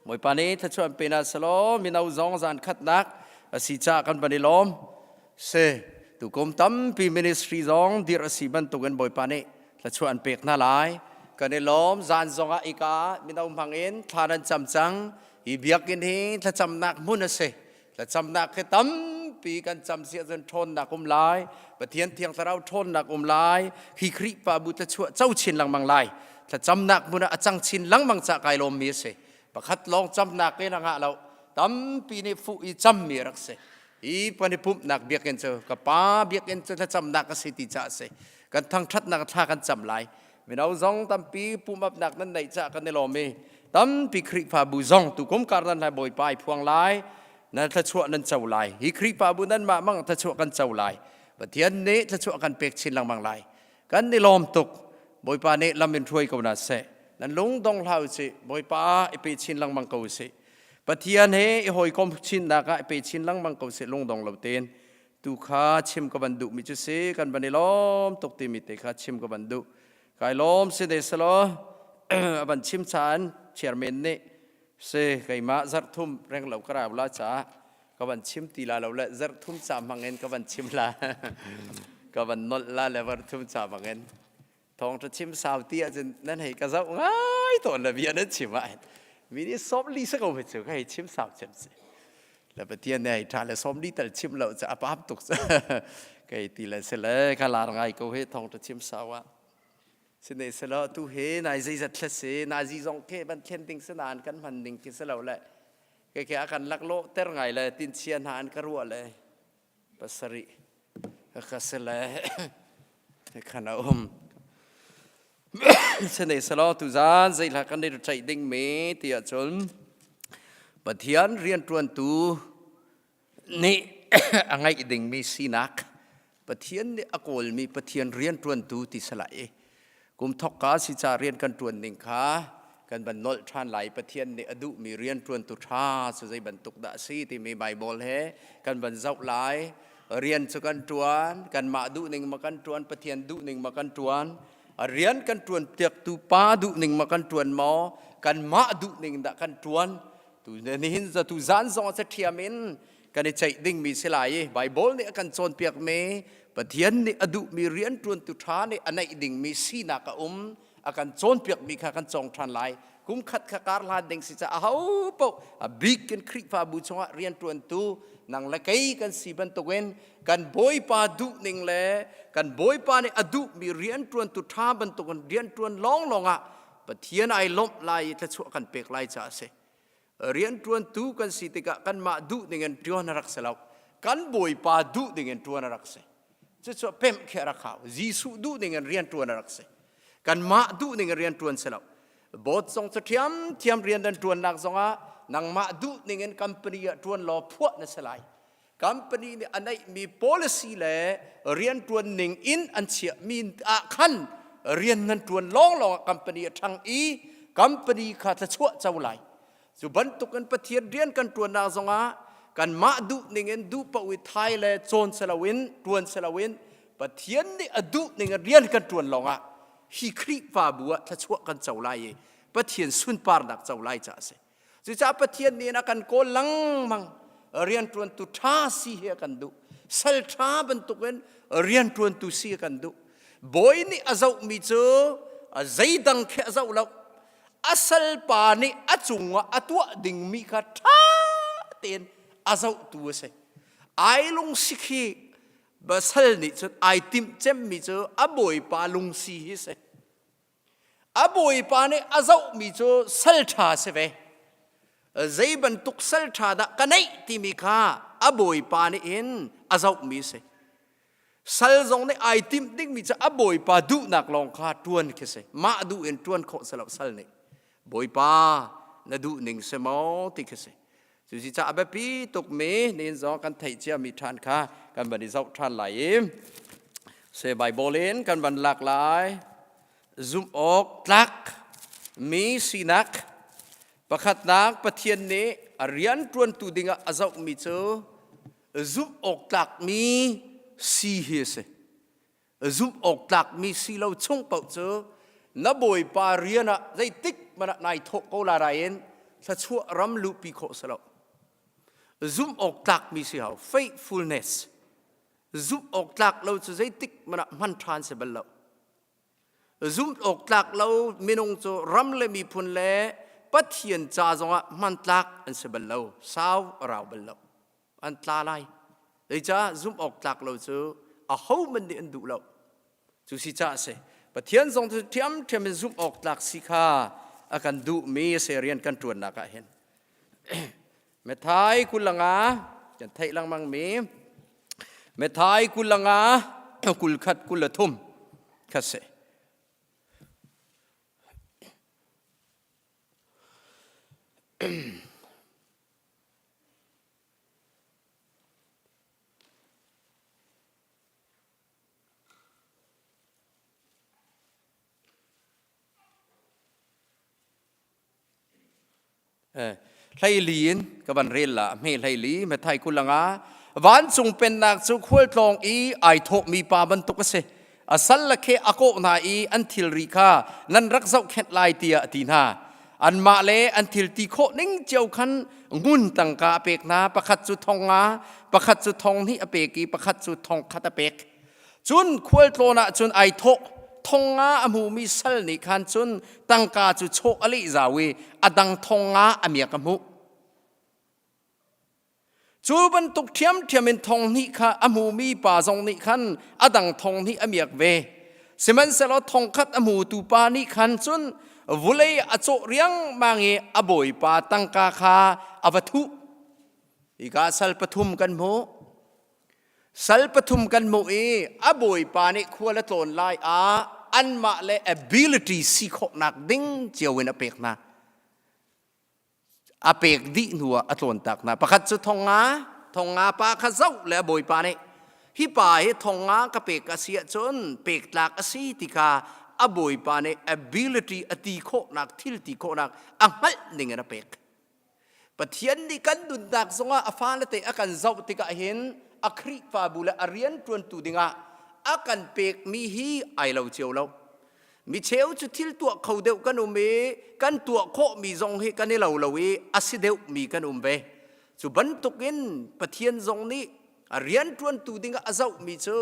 Bawipa nih thluachuah an pe na selaw mino zong zan khatnak a si caah kan van i lawm. Si tukum tampi ministry zong dirh a si bantukin Bawipa nih thluachuah an pek hna lai. Kan i lawm zan zongah ika mino hmang in thla nan cam cang. Hi biakinn hi thlacamnak hmun a si. Thlacamnak hi tampi. Tampi kan cam si ahcun ṭhawnnak um lai. Pathian Thiang Thlarau ṭhawnnak um lai. Hi Khrihfabu thluachuah co chin lengmang lai. Thlacamnak hmun ah a cang chin lengmang cah kai lawmmi a si. Pakhat lawng camnak in a ngah lo. Tampi nih fuh i cammi a rak si. Hi pan i pumhnak biakinn cu ka pa biakinn cu thlacamnak a si ti caah a si. Kan thangṭhatnak thla kan cam lai. Mino zong tampi pumapnak nan neih caah kan i lawm i tampi Khrihfabu zong tukum kar nan lai Bawipa i phuang lai. Nan thluachuah nan co lai. Hi Khrihfabu nanmah mang thluachuah kan co lai. Pathian nih thluachuah kan pek chin lengmang lai. Kan i lawm tuk. Bawipa nih lam in hruai ko na seh. Nan lung dong hlah usih. Bawipa i pe chin lengmang ko usih. Pathian he i hawikom chinnak ah i pe chin lengmang ko sih lungdong lo tein. Tu kha chim ka van duhmi cu si kan van i lawm tuk timi te kha chim ka van duh. Kai lawm si ne selaw a van chim caan chairman nih si keimah zarh thum reng lo ka rau la caah ka van chim ti la lo le zarh thum ca hmang in ka van chim la ka van nolh la le zarh thum ca hmang in thawngṭha chim sau ti ahcun nan hei ka zoh ngai tawn le bia nan chim ah mi nih sawm li sa ko cu ka hei chim sau cem si le Pathian nih hei ṭha le sawm li tal chim lo cu a pam tuk kei ti le si le ka lar ngai ko he thawngṭha chim sau ah sine selo tu he nai zeizat thla si nazi zong ke ban thlen ding si nain kan hman ding khi si lo le ke ke a kan laklawh ter ngai le tin chia hna an ka ruah le pasarih ka si le khan a um sene selaw tuzan zeihla kan i ceih ding mi ti ahcun Pathian rianṭuantu nih a ngeih dingmi sinak Pathian nih a kawlmi Pathian rianṭuantu ti salai kum thokka si ca rian kan ṭuan ning kha kan van nolh ṭhan lai Pathian nih a duhmi rianṭuantu ṭha cu zei bantuk dah a si timi Baibal he kan van zoh lai rian cu kan ṭuan kanmah duhning ma kan ṭuan Pathian duhning ma kan ṭuan rian kan ṭuan piaktu pa duhning ma kan ṭuan maw kanmah duhning dah kan ṭuan tu nihin tu zan zong a ṭhiam in kan i ceih dingmi si lai i Baibal nih a kan cawnpiakmi Pathian nih a duhmi rianṭuantu ṭha nih a neih dingmi sinak a um a kan cawnpiakmi kha kan cawng ṭhan lai kum khat kha kar hlan ding si caah aho paoh a bik in Khrihfabu chungah rianṭuantu nang le kei kan si bantukin kan Bawipa duhning le kan Bawipa nih a duhmi rianṭuantu ṭha bantukin rianṭuan lawnglawng ah Pathian ai lawmh lai i thluachuah kan pek lai caah a si. Rianṭuantu kan si tikah kanmah duh ding in ṭuan a rak si lo. Kan Bawipa duh ding in ṭuan a rak si. Cucu pemh khi a rak hau. Jesuh duh ding in rian ṭuan a rak si. Kanmah duh ning in rian ṭuan si lo. Bawt zong cu ṭhiamṭhiam rian nan ṭuannak zongah nangmah duh ning in company ah ṭuan law phuah na si lai. Company nih a neihmi policy le rianṭuan ning in an chiahmi ah khan rian nan ṭuan lawnglawng ah company a ṭhang i company kha thluachuah co lai. Cu bantukin Pathian rian kan ṭuannak zongah kanmah duh ning in duh paoh i thai le cawn si loin ṭuan si loin Pathian nih a duh ning in rian kan ṭuan lawngah hi Khrihfabu ah thluachuah kan co lai i Pathian sunparnak co lai caah a si. Cucaah Pathian nih a kan kawl lengmang rianṭuantu ṭha si hi a kan duh. Sal ṭha bantukin rianṭuantu si a kan duh. Bawi nih a zohmi cu zeidang khi a zoh lo. A salpa nih a cungah a tuah dingmi kha ṭha tein a zohtu a si. Ai lungsi khi sal nih cun ai timh cemmi cu a bawipa lungsi hi a si. A bawipa nih a zohmi cu sal ṭha si ve. Zei bantuk sal ṭha dah ka neih timi kha a bawipa nih hin a zohmi a si. Sal zong nih ai timh dingmi cu a bawipa duhnak lawng kha ṭuan khi si. Mah duh in ṭuan khawh si lo sal nih. Bawipa na duhning si maw ti khi si. Cucaah a biapi tukmi nihin zong kan theih ciami ṭhan kha kan van i zoh ṭhan lai i se Baibal in kan van lak lai. Zumh awk tlak mi sinak pakhatnak Pathian nih a rian ṭuantu dingah a zohmi cu zumh awk tlakmi si hi a si. Zumh awk tlakmi si lo chung paoh cu na bawipa rian ah zeitik hmanh ah nai thawh ko la nain thluachuah ram luhpi khawh si lo. Zumh awk tlakmi si hau faithfulness zumh awk tlak lo cu zeitik hmanh ah hman ṭhan si bal lo. Zumh awk tlak lo minung cu ram le miphun le Pathian ca zongah hmantlak an si bal lo, sau a rau bal lo. An tla lai. Zeicah zumh awk tlak lo cu ahohmanh nih an duh lo. Cu si caah a si. Pathian zong cu ṭhiamṭhiam in zumh awk tlak si kha a kan duhmi a si rian kan ṭuannak ah hin. Methai kulanga kan theih lengmang mi Methai kulanga 21 23 kha si. Hleili in ka van rel la hme hleili methai kulanga vancung pennak cu khualtlawng i ai thawhmi pa bantuk a si a sal le khe a kawh hna i an thilri kha nan rak zohkhenh lai tiah a ti hna anmah le an thil ti khawh ning cio khan ngun tangka a pek hna pakhat cu thong nga pakhat cu thong hnih a pek i pakhat cu thong khat a pek cun khualtlawn ah cun ai thawh thong nga a hmumi sal nih khan cun tangka cu chawh a leh zau i a dang thong nga a miak a hmuh Cu bantuk ṭhiamṭhiam in thong hnih kha a hmumi pa zong nih khan a dang thong hnih a miak ve. Sihmanhsehlaw thong khat a hmutu pa nih khan cun vulei a cawh riangmang i a bawipa tangka kha a va thuh. Hika sal pathum kan hmuh. Sal pathum kan hmuh i a bawipa nih khual a tlawn lai ah anmah le ability si khawhnak ding cio in a pek hna. A pek dih hnuah a tlawntak hna. Pakhat cu thong nga, thong nga pa kha zoh le a bawipa nih hi pa hi thong nga ka pek a si ahcun pek tlak a si ti kha a bawipa nih ability a ti khawhnak thil ti khawhnak a hngalh ning in a pek. Pathian nih kan nunnak zongah a fale te a kan zoh tikah hin a Khrihfabu le a rian ṭuantu dingah a kan pekmi hi ai lo cio lo. Mi cheu cu thil tuah kho deuh kan um i kan tuah khawhmi zong hi kan i lo lo i a si deuhmi kan um ve. Cu bantukin Pathian zong nih a rianṭuantu dingah a zohmi cu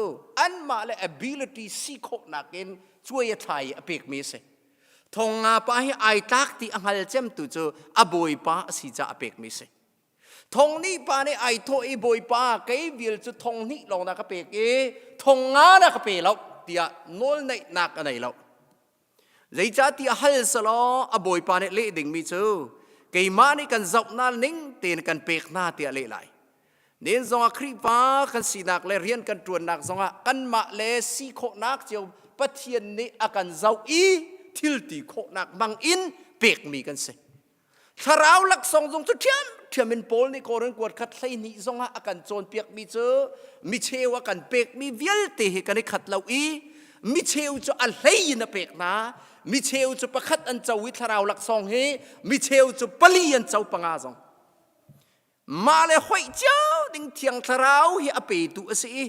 anmah le ability si khawhnak in cuai a thlai i a pekmi a si. Thong nga pa hi ai tlak ti a hngal cemtu cu a bawipa a si caah a pekmi a si. Thong nih pa nih ai thawh i Bawipa kei vial cu thong hnih lawng na ka pek i thong nga na ka pe lo tiah nawlneihnak a nei lo. Zeicahtiah hal selaw a Bawipa nih leh dingmi cu keimah nih kan zohna ning tein kan pek hna tiah leh lai. Nen zongah Khrihfa kan sinak le rian kan ṭuannak zongah kanmah le si khawhnak cio Pathian nih a kan zoh i thil ti khawhnak hmang in pekmi kan si. Thlarau laksawng zong cu ṭhiamṭhiam in Paul nih Korin kuat khat 12 zongah a kan cawnpiakmi cu micheu a kan pekmi vialte hi kan i khat lo i micheu cu a hlei in a pek hna micheu cu pakhat an co i thlarau laksawng hi micheu cu pali an co panga zong mah le hoih cio ding thiang thlarau hi a petu a si i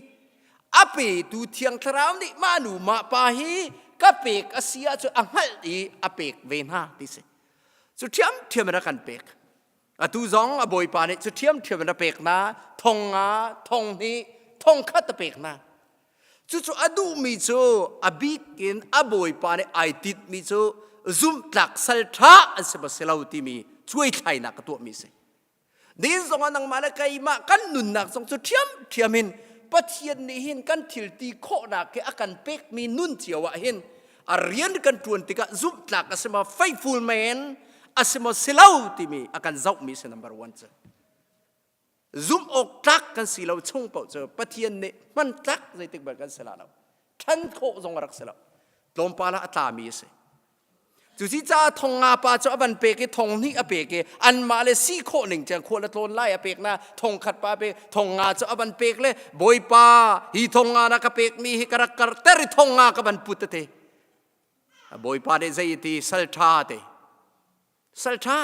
a petu thiang thlarau nih mah nu mah pa hi ka pek a si ahcun a hngalh i a pek ve hna ti si cu ṭhiamṭhiam in a kan pek atu zong a bawipa nih cu ṭhiamṭhiam in a pek hna thong nga thong hnih thong khat a pek hna cucu a duhmi cu a bik in a bawipa nih ai tinhmi cu zumhtlak sal ṭha an si maw si lo timi cuaithlainak a tuahmi a si Din zongah nangmah le keimah kan nunnak zong cu ṭhiamṭhiam in Pathian nih hin kan thil ti khawhnak hi a kan pekmi nun cio ah hin a rian kan ṭuan tikah zumhtlak a si maw faithful man a si maw si lo timi a kan zohmi si number one cu zumh awk tlak kan si lo chung paoh cu Pathian nih hman tlak zeitik bal kan si la lo ṭhan khawh zong a rak si lo tlawmpal ah a tlami a si Cuci caah thong nga pa cu a van pek i thong hnih a pek i anmah le si khawh ning tiang khual a tlawn lai a pek na thong khat pa pek thong nga cu a van pek le bawipa hi thong nga na ka pekmi hi ka rak karter i thong nga ka van put a ti bawipa nih zei ti sal ṭha te sal ṭha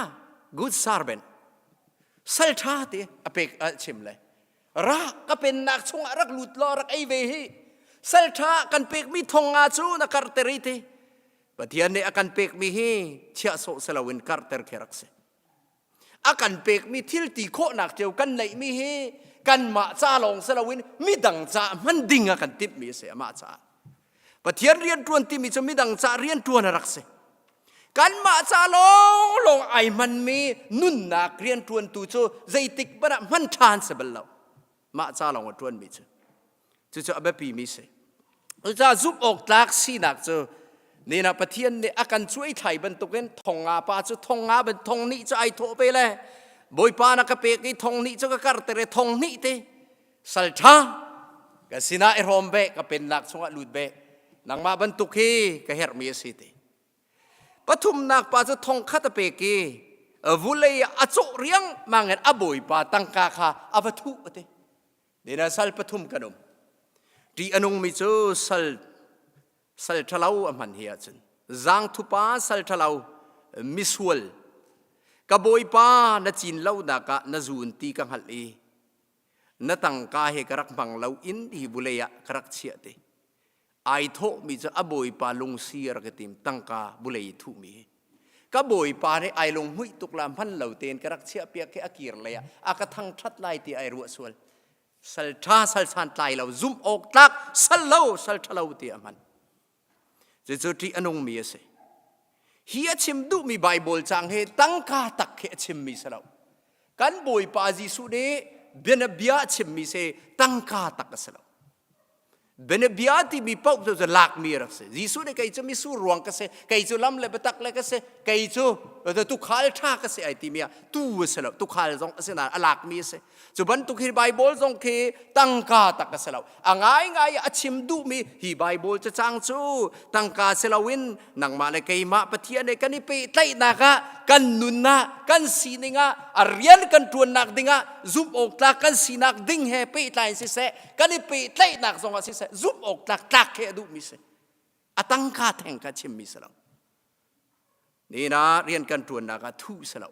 good servant sal ṭha ti a pek a chim le ra ka pennak chungah rak lut law rak ei ve hi sal ṭha kan pekmi thong nga cu na karter i ti Pathian nih a kan pekmi hi chiah sawh si loin karhter khi rak si. A kan pekmi thil ti khawhnak cio kan neihmi hi kanmah ca lawng si loin midang ca hman ding a kan timhmi a si amah caah. Pathian rianṭuan timi cu midang ca rianṭuan a rak si. Kanmah ca lawnglawng ai hmanmi nunnak rianṭuantu cu zeitik hmanh ah hman ṭhan si bal lo. Mah ca lawng a ṭuanmi cu. Cucu a biapimi si. Cucaah zumh awk tlak sinak cu nina Pathian nih a kan cuai thlai bantukin thong nga pa cu thong nga ban thong nih cu ai thawh ve le Bawipa na ka pek i thong nih cu ka karter i thong hnih te sal ṭha ka sinah i hrawm ve ka pennak chungah lut ve nangmah bantuk hi ka herhmi a si ti Pathumnak pa cu thong khat a pek i vulei ah a cawh riangmang in a bawipa tangka kha a va thuh a ti. Dina sal pathum kan um. Ṭih a nungmi cu sal sal ṭhalo a hman hi ahcun zaangthupa sal ṭhalo misual ka bawipa na cin lonak ah na zun ti ka hngalh i na tangka he ka rak hmang lo in hi vulei ah ka rak chiah ti. Ai thawhmi cu a bawipa lungsi a rak i tim tangka vulei i thuhmi hi. Ka bawipa nih ai lunghmuih tuk la hman lo tein ka rak chiahpiak khi a kir lei ah a ka thangṭhat lai ti ai ruah sual. Sal ṭha sal santlai lo zumh awk tlak sal lo sal ṭha lo ti a hman. Cucu ṭih a nungmi a si. Hi a chim duhmi Baibal caang hi tangka tak khi a chimmi si lo. Kan Bawipa Jesuh nih bianabia a chimmi si tangka tak a si lo. Bianabia timi paoh cu cu lakmi a rak si. Jesuh nih kei cu misur ruang ka si, kei cu lam le biatak le ka si, kei cu tukhal ṭha ka si ai timi ah tu a si lo, tukhal zong a si nain a lakmi a si. Cu bantuk hi Baibal zong khi tangka tak a si lo. A ngaingai a chim duhmi hi Baibal cacang cu tangka si loin nangmah le keimah Pathian he kan i pehtlaihnak ah kan nun ah kan sining ah a rian kan ṭuannak ding ah zumh awk tlak kan sinak ding he pehtlai in siseh kan i pehtlaihnak zong ah siseh zumh awk tlak tlak he a duhmi si. A tangka theng kha chimmi si lo. Nihin ah rian kan ṭuannak ah thuh si lo.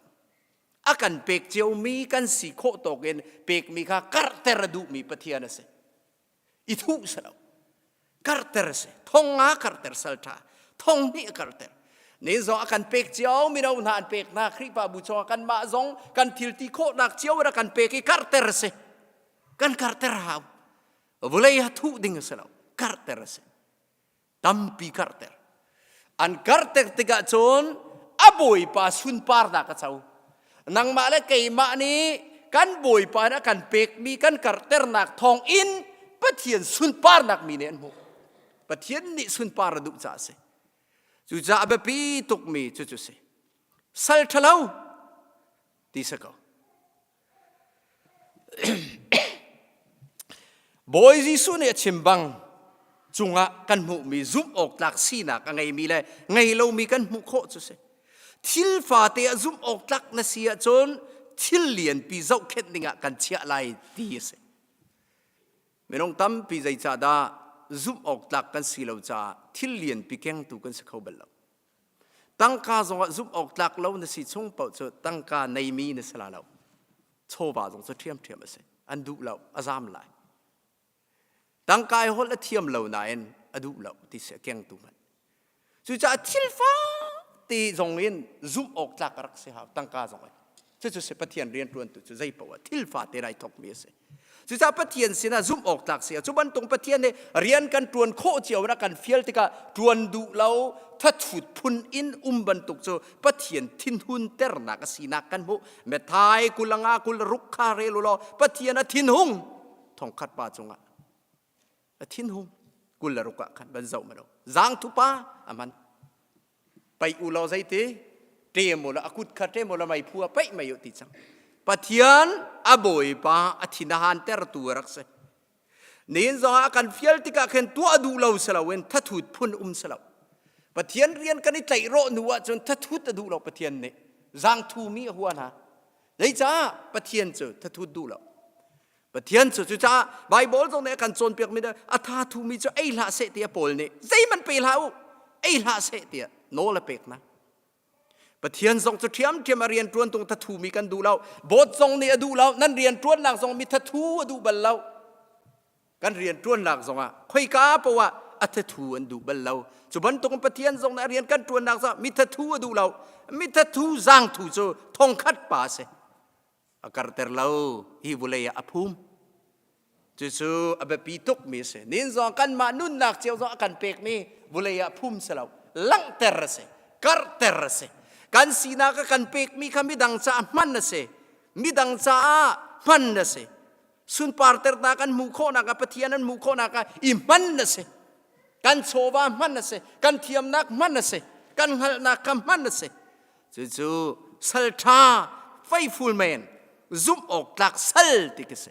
A kan pek ciomi kan si khawh tawk in pekmi kha karhter a duhmi Pathian a si. I thuh si lo. Karhter a si. Thong nga karhter sal ṭha. Thong hnih a karhter. Nihin zong a kan pek cio mino hna an pek hna Khrihfabu chungah kanmah zong kan thil ti khawhnak cio in a kan pek i karhter a si. Kan karhter hau. Vawlei ha thuh ding a si lo. Karhter a si. Tampi karhter. An karhter tikah cun a bawipa sunparnak a co. Nangmah le keimah nih kan bawipa nih a kan pekmi kan karhternak thawng in Pathian sunparnak mi nih an hmuh. Pathian nih sunpar a duh caah a si. Cucaah a biapi tukmi cucu si. Sal ṭhalo ti si ko. Bawi Jesuh nih a chim bang cungah kan hmuhmi zumh awk tlak sinak a ngeimi le ngei lomi kan hmuh khawh cu si. Thil fate ah zumh awk tlak na si ahcun thil lianpi zohkhenh dingah kan chiah lai ti a si. Minung tampi zeicahdah zumh awk tlak kan si lo caah thil lianpi kengtu kan si kho bal lo. Tangka zongah zumh awk tlak lo na si chung paoh cu tangka neimi na si la lo. Chawva zong cu ṭhiamṭhiam a si. An duh lo, a zam lai. Tangka i holh a thiam lo nain a duh lo ti si a kengtu hmanh. Cucaah thil fate zong in zumh awk tlak a rak si hau tangka zong in. Cucu si Pathian rianṭuantu cu zei paoh ah thil fate in ai thawkmi a si. Cucaah Pathian sinah zumh awk tlak si cu bantuk Pathian nih rian kan ṭuan khawh cio in a kan fial tikah ṭuan duh lo thathut phun in um bantuk cu Pathian thinhun ternak a sinak kan hmuh. Matthai 25 26 kha rel u law Pathian a thinhung thongkhat pa cungah a thinhung 26 ah khan van zoh ma lo zaangthupa a man Paih u law zeiti ṭem u law a kut kha ṭem u law meiphu ah paih mei u ti cang. Pathian a bawipa a thin a hantertu a rak si. Nihin zongah a kan fial tikah khin tuah duh lo si loin thathut phun um si lo. Pathian rian kan i tlaih rawh hnu ahcun thathut a duh lo Pathian nih. Zaangthu mi a hua hna. Zeicah Pathian cu thathut duh lo. Pathian cu cucaah Baibal zong nih a kan cawnpiakmi a tha thumi cu ei hlah seh tiah Paul nih zeihmanh pe hlah u ei hlah seh tiah nawl a pek hna. Pathian zong cu ṭhiamṭhiam a rian ṭuan tung thathumi kan duh lo. Bawt zong nih a duh lo. Nan rian ṭuannak zong mi thathu a duh bal lo. Kan rian ṭuannak zongah khoika poah a thathu an duh bal lo. Cu bantuk Pathian zong nih a rian kan ṭuannak zong mi thathu a duh lo. Mi thathu zaangthu cu thongkhat pa a si. A karter lo hi vulei ah a phum cucu a biapi tukmi a si nin zong kanmah nunnak cio zong a kan pekmi vulei ah phum si lo langhter a si karhter a si kan sinak a kan pekmi kha midang caah hman a si midang caah hman a si. Sunparternak an hmuh khawhnak ah Pathian an hmuh khawhnak ah i hman na si. Kan chawva hman na si. Kan thiamnak hman na si. Kan hngalhnak kha hman na si. Cucu sal ṭha faithful man zumh awk tlak sal ti ka si.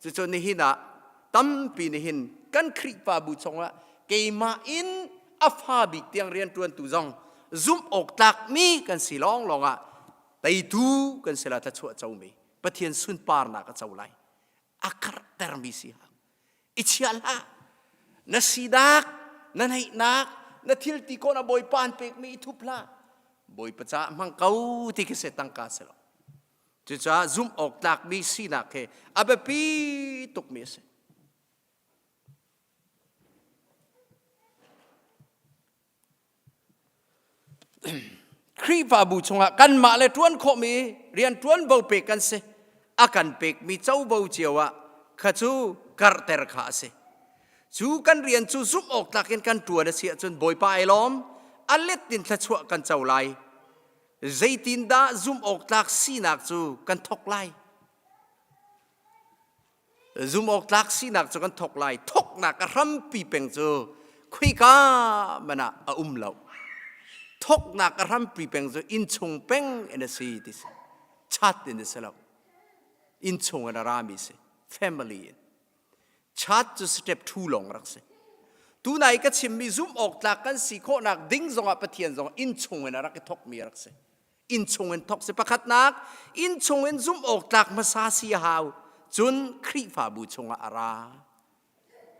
Cucu nihin ah tampi nihin kan Khrihfabu chungah keimah in a fa bik tiang rianṭuantu zong zumh awk tlakmi kan si lawnglawng ah teitu kan si la thluachuah comi Pathian sunparnak a co lai. A karhtermi si hau. I chia hlah. Na sinak, na neihnak, na thil ti kawh na Bawipa an pekmi i thup hlah. Bawipa caah hmang ko ti khi se tangka si lo. Cucaah zumh awk tlakmi sinak he a biapi tukmi a si. Khrihfabu chungah kanmah le ṭuan khawhmi rian ṭuanvo pek kan si. A kan pekmi covo cio ah kha cu karhter kha a si. Cu kan rian cu zumh awk tlak in kan ṭuan a si ahcun Bawipa ai lawm, a let in thluachuah kan co lai. Zeitindah zumh awk tlak sinak cu kan thawk lai? Zumh awk tlak sinak cu kan thawk lai. Thawknak a hrampi peng cu khuika man ah a um lo. Thawknak a hrampi peng cu innchung peng in a si ti si. Chat in a si lo. Innchung in a rami si. Family in. Chat cu step 2 lawng rak si. Tunai ka chimmi zumh awk tlak kan si khawhnak ding zongah Pathian zong innchung in a rak i thawkmi a rak si. Innchung in thawk si pakhatnak innchung in zumh awk tlak hmasa si a hau. Cun Khrihfabu chungah a ra.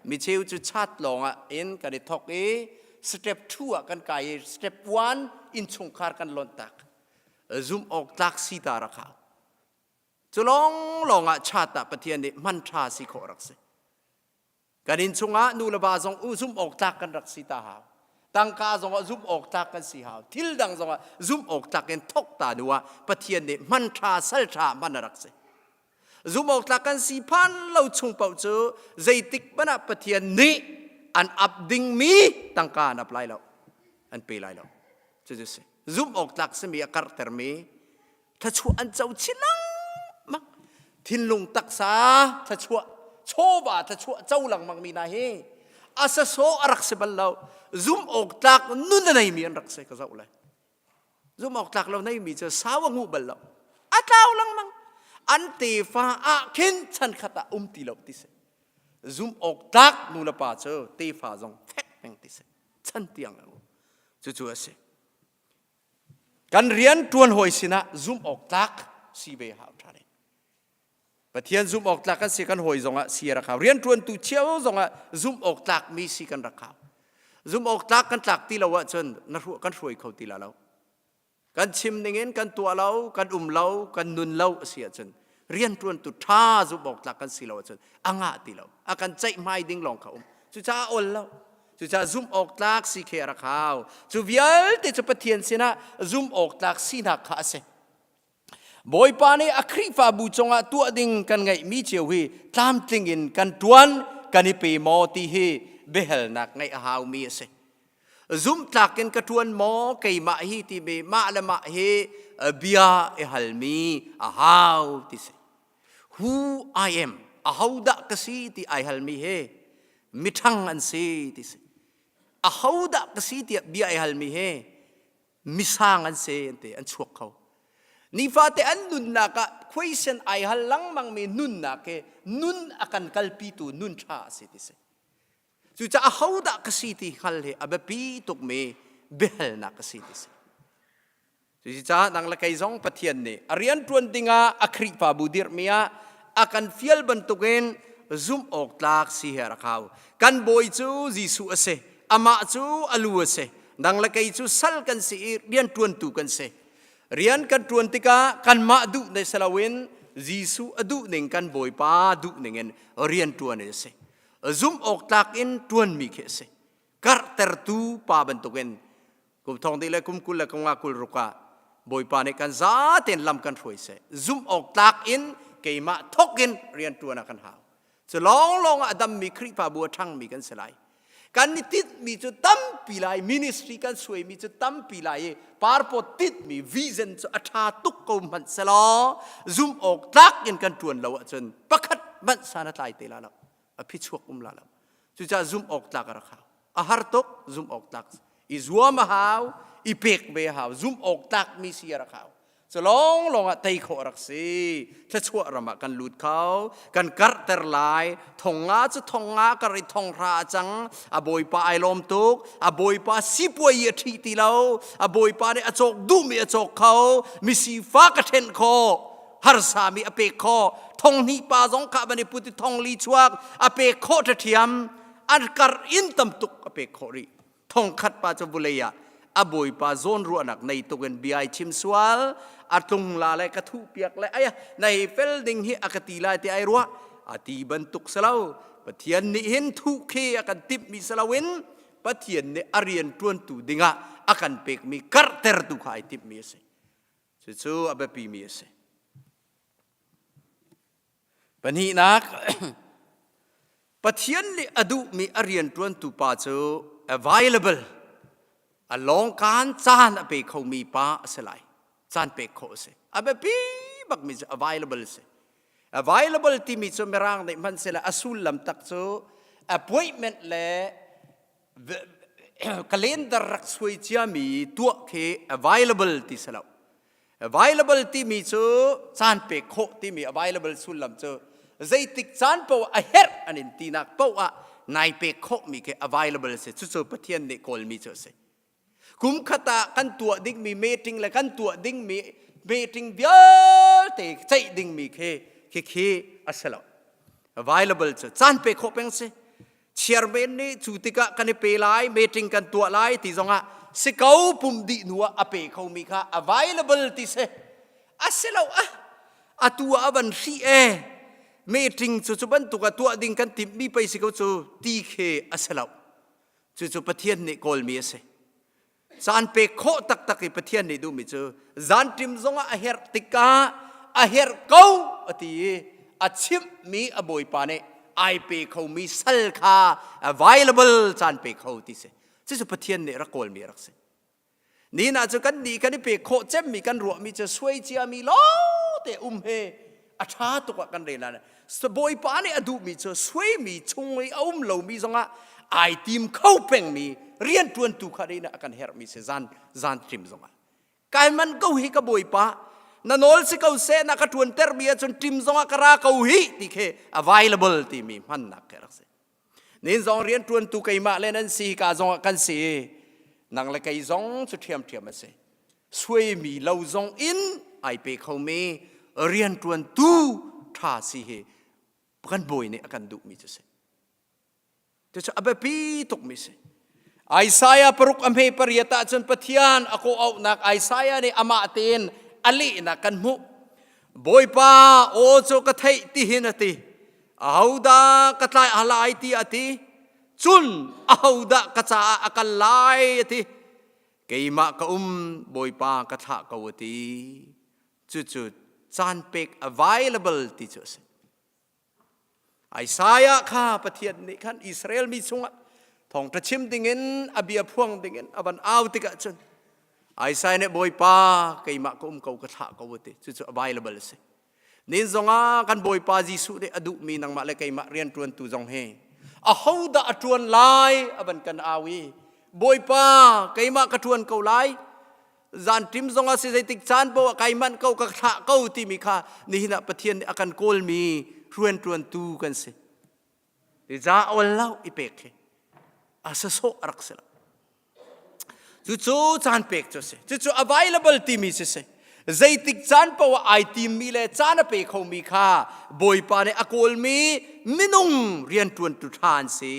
Mi cheu cu chat lawngah in kan i thawk i step 2 ah kan kai i step 1 innchungkhar kan lonh tak. Zumh awk tlak si ta rak hau. Cu lawnglawng ah chat ah Pathian nih hman ṭha si khawh rak si. Kan inn chungah nu le va zong u zumh awk tlak kan rak si ta hau. Tangka zongah zumh awk tlak kan si hau. Thil dang zongah zumh awk tlak in thok ta nu ah Pathian nih hman ṭha sal ṭha hman a rak si. Zumh awk tlak kan si phan lo chung paoh cu zeitik hmanh ah Pathian nih an ap dingmi tangka an ap lai lo. An pe lai lo. Cucu si. Zumh awk tlak simi a karhtermi thluachuah an co chin lengmang thinlung taksa thluachuah chawva thluachuah co lengmang mi hna hi a sasaw a rak si bal lo zum awk tlak nun a neimi an rak si ka zoh le zum awk tlak lo neimi cu sau a nguh bal lo a tlau lengmang an tefa ah khin chan khat ah um ti lo ti si zum awk tlak nu le pa cu tefa zong fek peng ti si chan tiang cucu a si Kan rian ṭuan hawi sinah zumh awk tlak si ve hau ṭhan. Pathian zumh awk tlak kan si kan hawi zongah si a rak hau. Rian ṭuantu cio zongah zumh awk tlak mi si kan rak hau. Zumh awk tlak kan tlak ti lo ahcun na kan hruai kho ti la lo. Kan chim ningin kan tuah lo, kan um lo, kan nun lo a si ahcun rianṭuantu ṭha zumh awk tlak kan si lo ahcun a ngah ti lo. A kan ceihmai ding lawng kha um. Cucaah a ol lo. Cucaah zumh awk tlak si khi a rak hau. Cu vialte cu Pathian sinah zumh awk tlak sinak kha a si. Bawipa nih a Khrihfabu cungah tuah ding kan ngeihmi cio hi tlamtling in kan ṭuan kan i pe maw ti hi biahalnak ngeih a haumi a si. Zumhtlak in ka ṭuan maw keimah hi timi mah le mah hi bia i halmi a hau ti si. Who I am, ahodah ka si ti ai halmi hi miṭhang an si ti si. Ahodah ka si tiah bia ai halmi hi misang an si an ti, an chuak kho. Nifate an nunnak ah question ai hal lengmangmi nunnak hi nun a kan kalpitu nun ṭha a si ti si. Cucaah ahodah ka si ti hngal hi a biapi tukmi biahalnak a si ti si. Cucaah nang le kei zong Pathian nih a rian ṭuan dingah a Khrihfabu dirhmi ah a kan fial bantukin zumh awk tlak si he a rak hau. Kan bawi cu Jesuh a si. Amah cu a lu a si. Nang le kei cu sal kan si i rian ṭuantu kan si. Rian kan ṭuan tikah kanmah duh ne si loin Jesuh a duh ning kan Bawipa duh ning in rian ṭuan a si. Zumh awk tlak in ṭuanmi khi a si. Karhtertu pa bantukin Kum thong dih le kum 20 le kum nga 26 ah Bawipa nih kan zaten lam kan hruai seh. Zumh awk tlak in keimah thok in rian ṭuan ah kan hau. Cu lawnglawng ah a dammi Khrihfabu a ṭhangmi kan si lai. Kan i tinhmi cu tampi lai, ministry kan suaimi cu tampi lai i parpawt tinhmi vision cu a ṭha tuk ko hmanh selaw zumh awk tlak in kan ṭuan lo ahcun pakhat hmanh san a tlai te la lo. A phichuak um la lo. Cucaah zumh awk tlak a rak hau. A har tuk zumh awk tlak. I zuam a hau, i pek ve a hau. Zumh awk tlak mi si a rak hau. Cu lawnglawng ah tei khawh a rak si. Thluachuah ram ah kan lut kho. Kan karhter lai. Thong nga cu thong nga kar i thong hra a cang. A bawipa ai lawm tuk. A bawipa sipuai i a ṭhi ti lo. A bawipa nih a cawk duhmi a cawk kho. Misifak a ṭhenh khawh. Harsami a pek khawh. Thong hnih pa zong kha van i put i thong li chuak a pek khawh ṭhaṭhiam. An karh in tam tuk a pek khawh rih. Thongkhat pa cu vulei ah a bawipa zawnruahnak nei tuk in bia ai chim sual a tlung la le ka thuh piak le aya nei fel ding hi a ka ti lai ti ai ruah a ti bantuk selo Pathian nih hin thuh khi a kan timh mi selo in Pathian nih a rian tuantu dingah a kan pekmi karhtertu kha ai timhmi a si cucu a biapi mi a si Pahnihnak, Pathian nih a duhmi a rianṭuantu pa cu available, a lawngkaan caan a pe khomi pa a si lai. Caan pek khawh a si. A biapi bakmi cu available a si. Available timi cu Mirang nih hman sila a sullam tak cu appointment le calendar rak suai ciami tuah khi available ti si lo. Available timi cu caan pek khawh timi available sullam cu zeitik caan paoh a herh an in tinak paoh ah nai pek khawhmi khi available si. Cucu Pathian nih kawlmi cu a si. Kum khat ah kan tuah dingmi meeting le kan tuah dingmi meeting vialte ceih dingmi khi khi khi a si lo. Available cu caan pek khawh peng si. Chairman nih cu tikah kan i pe lai, meeting kan tuah lai ti zongah si ko pum dih hnu ah a pe khomi kha available ti si. A si lo ah atu ah a van hrih e meeting cu cu bantuk ah tuah ding kan timhmi pei si ko cu ti khi a si lo. Cucu Pathian nih kawlmi a si. Caan pek khawh taktak i Pathian nih duhmi cu zanṭim zongah a herh tikah a herh ko a ti i a chimhmi a bawipa nih ai pe khomi sal kha available caan pe kho ti si. Cucu Pathian nih rak kawlmi a rak si. Nihin ah cu kan nih kan i pek khawh cemmi kan ruahmi cu suai ciami lawngte um he a ṭha tuk ah kan rel lai. Bawipa nih a duhmi cu suaimi chung i a um lomi zongah ai tim kho pengmi rianṭuantu kha nih a kan herhmi si zan zan ṭim zongah. Kai man ko hi ka Bawipa na nawl si ko seh na ka ṭuantermi ahcun ṭim zongah ka ra ko hi ti khi available timi hmannak khi rak si. Nin zong rianṭuantu keimah le nan si ka zongah kan si. Nang le kei zong cu ṭhiamṭhiam a si. Suaimi lo zong in ai pe khomi rianṭuantu ṭha si hi kan bawi nih a kan duhmi cu si. Cucu a biapi tukmi si. Isaiah paruk a hme pariat ahcun Pathian a kawh auhnak Isaiah nih amah tein a lehnak kan hmuh. Bawipa aw cu ka theih tihin a ti. Ahodah ka tlai a lai ti a ti. Cun ahodah ka caah a kal lai a ti. Keimah ka um Bawipa ka thlah ko a ti. Cucu caan pek available ti cu a si. Isaiah kha Pathian nih khan Israel mi chungah thawngṭha chim dingin a bia phuang dingin a van au tikah cun Isaiah nih Bawipa keimah ka um ko ka thlah ko a ti. Cucu available a si. Nin zongah kan Bawipa Jesuh nih a duhmi nangmah le keimah rianṭuantu zong hi ahodah a ṭuan lai a van kan au i Bawipa keimah ka ṭuan ko lai zan ṭim zongah si zeitik caan paoh ah kai manh ko ka thlah ko timi kha nihin ah Pathian nih a kan kawlmi rianṭuantu kan si. Za ol lo i pek khi a sasawh a rak si lo. Cucu caan pek cu a si. Cucu available timi cu si. Zeitik caan paoh ah ai timmi le caan a pe khomi kha Bawipa nih a kawlmi minung rianṭuantu ṭha an si.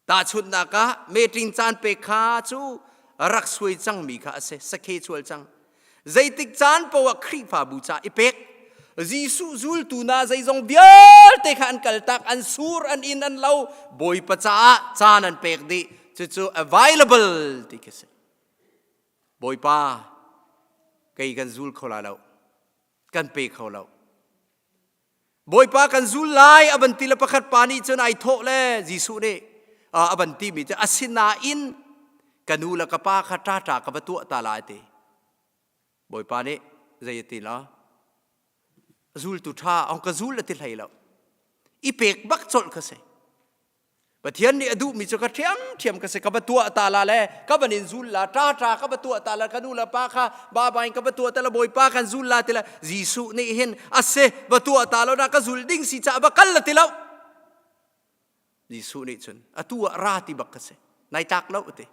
Tahchunhnak ah meeting caan pek kha cu rak suai cangmi kha a si. Sakhe chual cang. Zeitik caan paoh ah Khrihfabu ca i pek Jesuh zultu na zeizong vialte kha an kaltak an sur an inn an lo Bawipa caah caan an pek dih cucu available ti khi si Bawipa kei kan zul kho la lo kan pe kho lo Bawipa kan zul lai a van ti le pakhat pa nih cun ai thawh le Jesuh nih a van ti mi cu asinain ka nu le ka pa kha ṭaṭa ka va tuah ta lai ti Bawipa nih zei a ti la? Zultu ṭha ong ka zul a ti hlei lo. I pek bak colh kha si. Pathian nih a duhmi cu ka ṭhiamṭhiam ka si ka va tuah ta la le ka van in zul la ṭa ṭa ka va tuah ta la ka nu le pa kha ba ba in ka va tuah ta la bawipa kan zul la ti la Jesuh nih hin a si va tuah ta lo na ka zul ding si caah va kal la ti lo Jesuh nih cun atu ah ra ti bak ka si nai tlak lo ti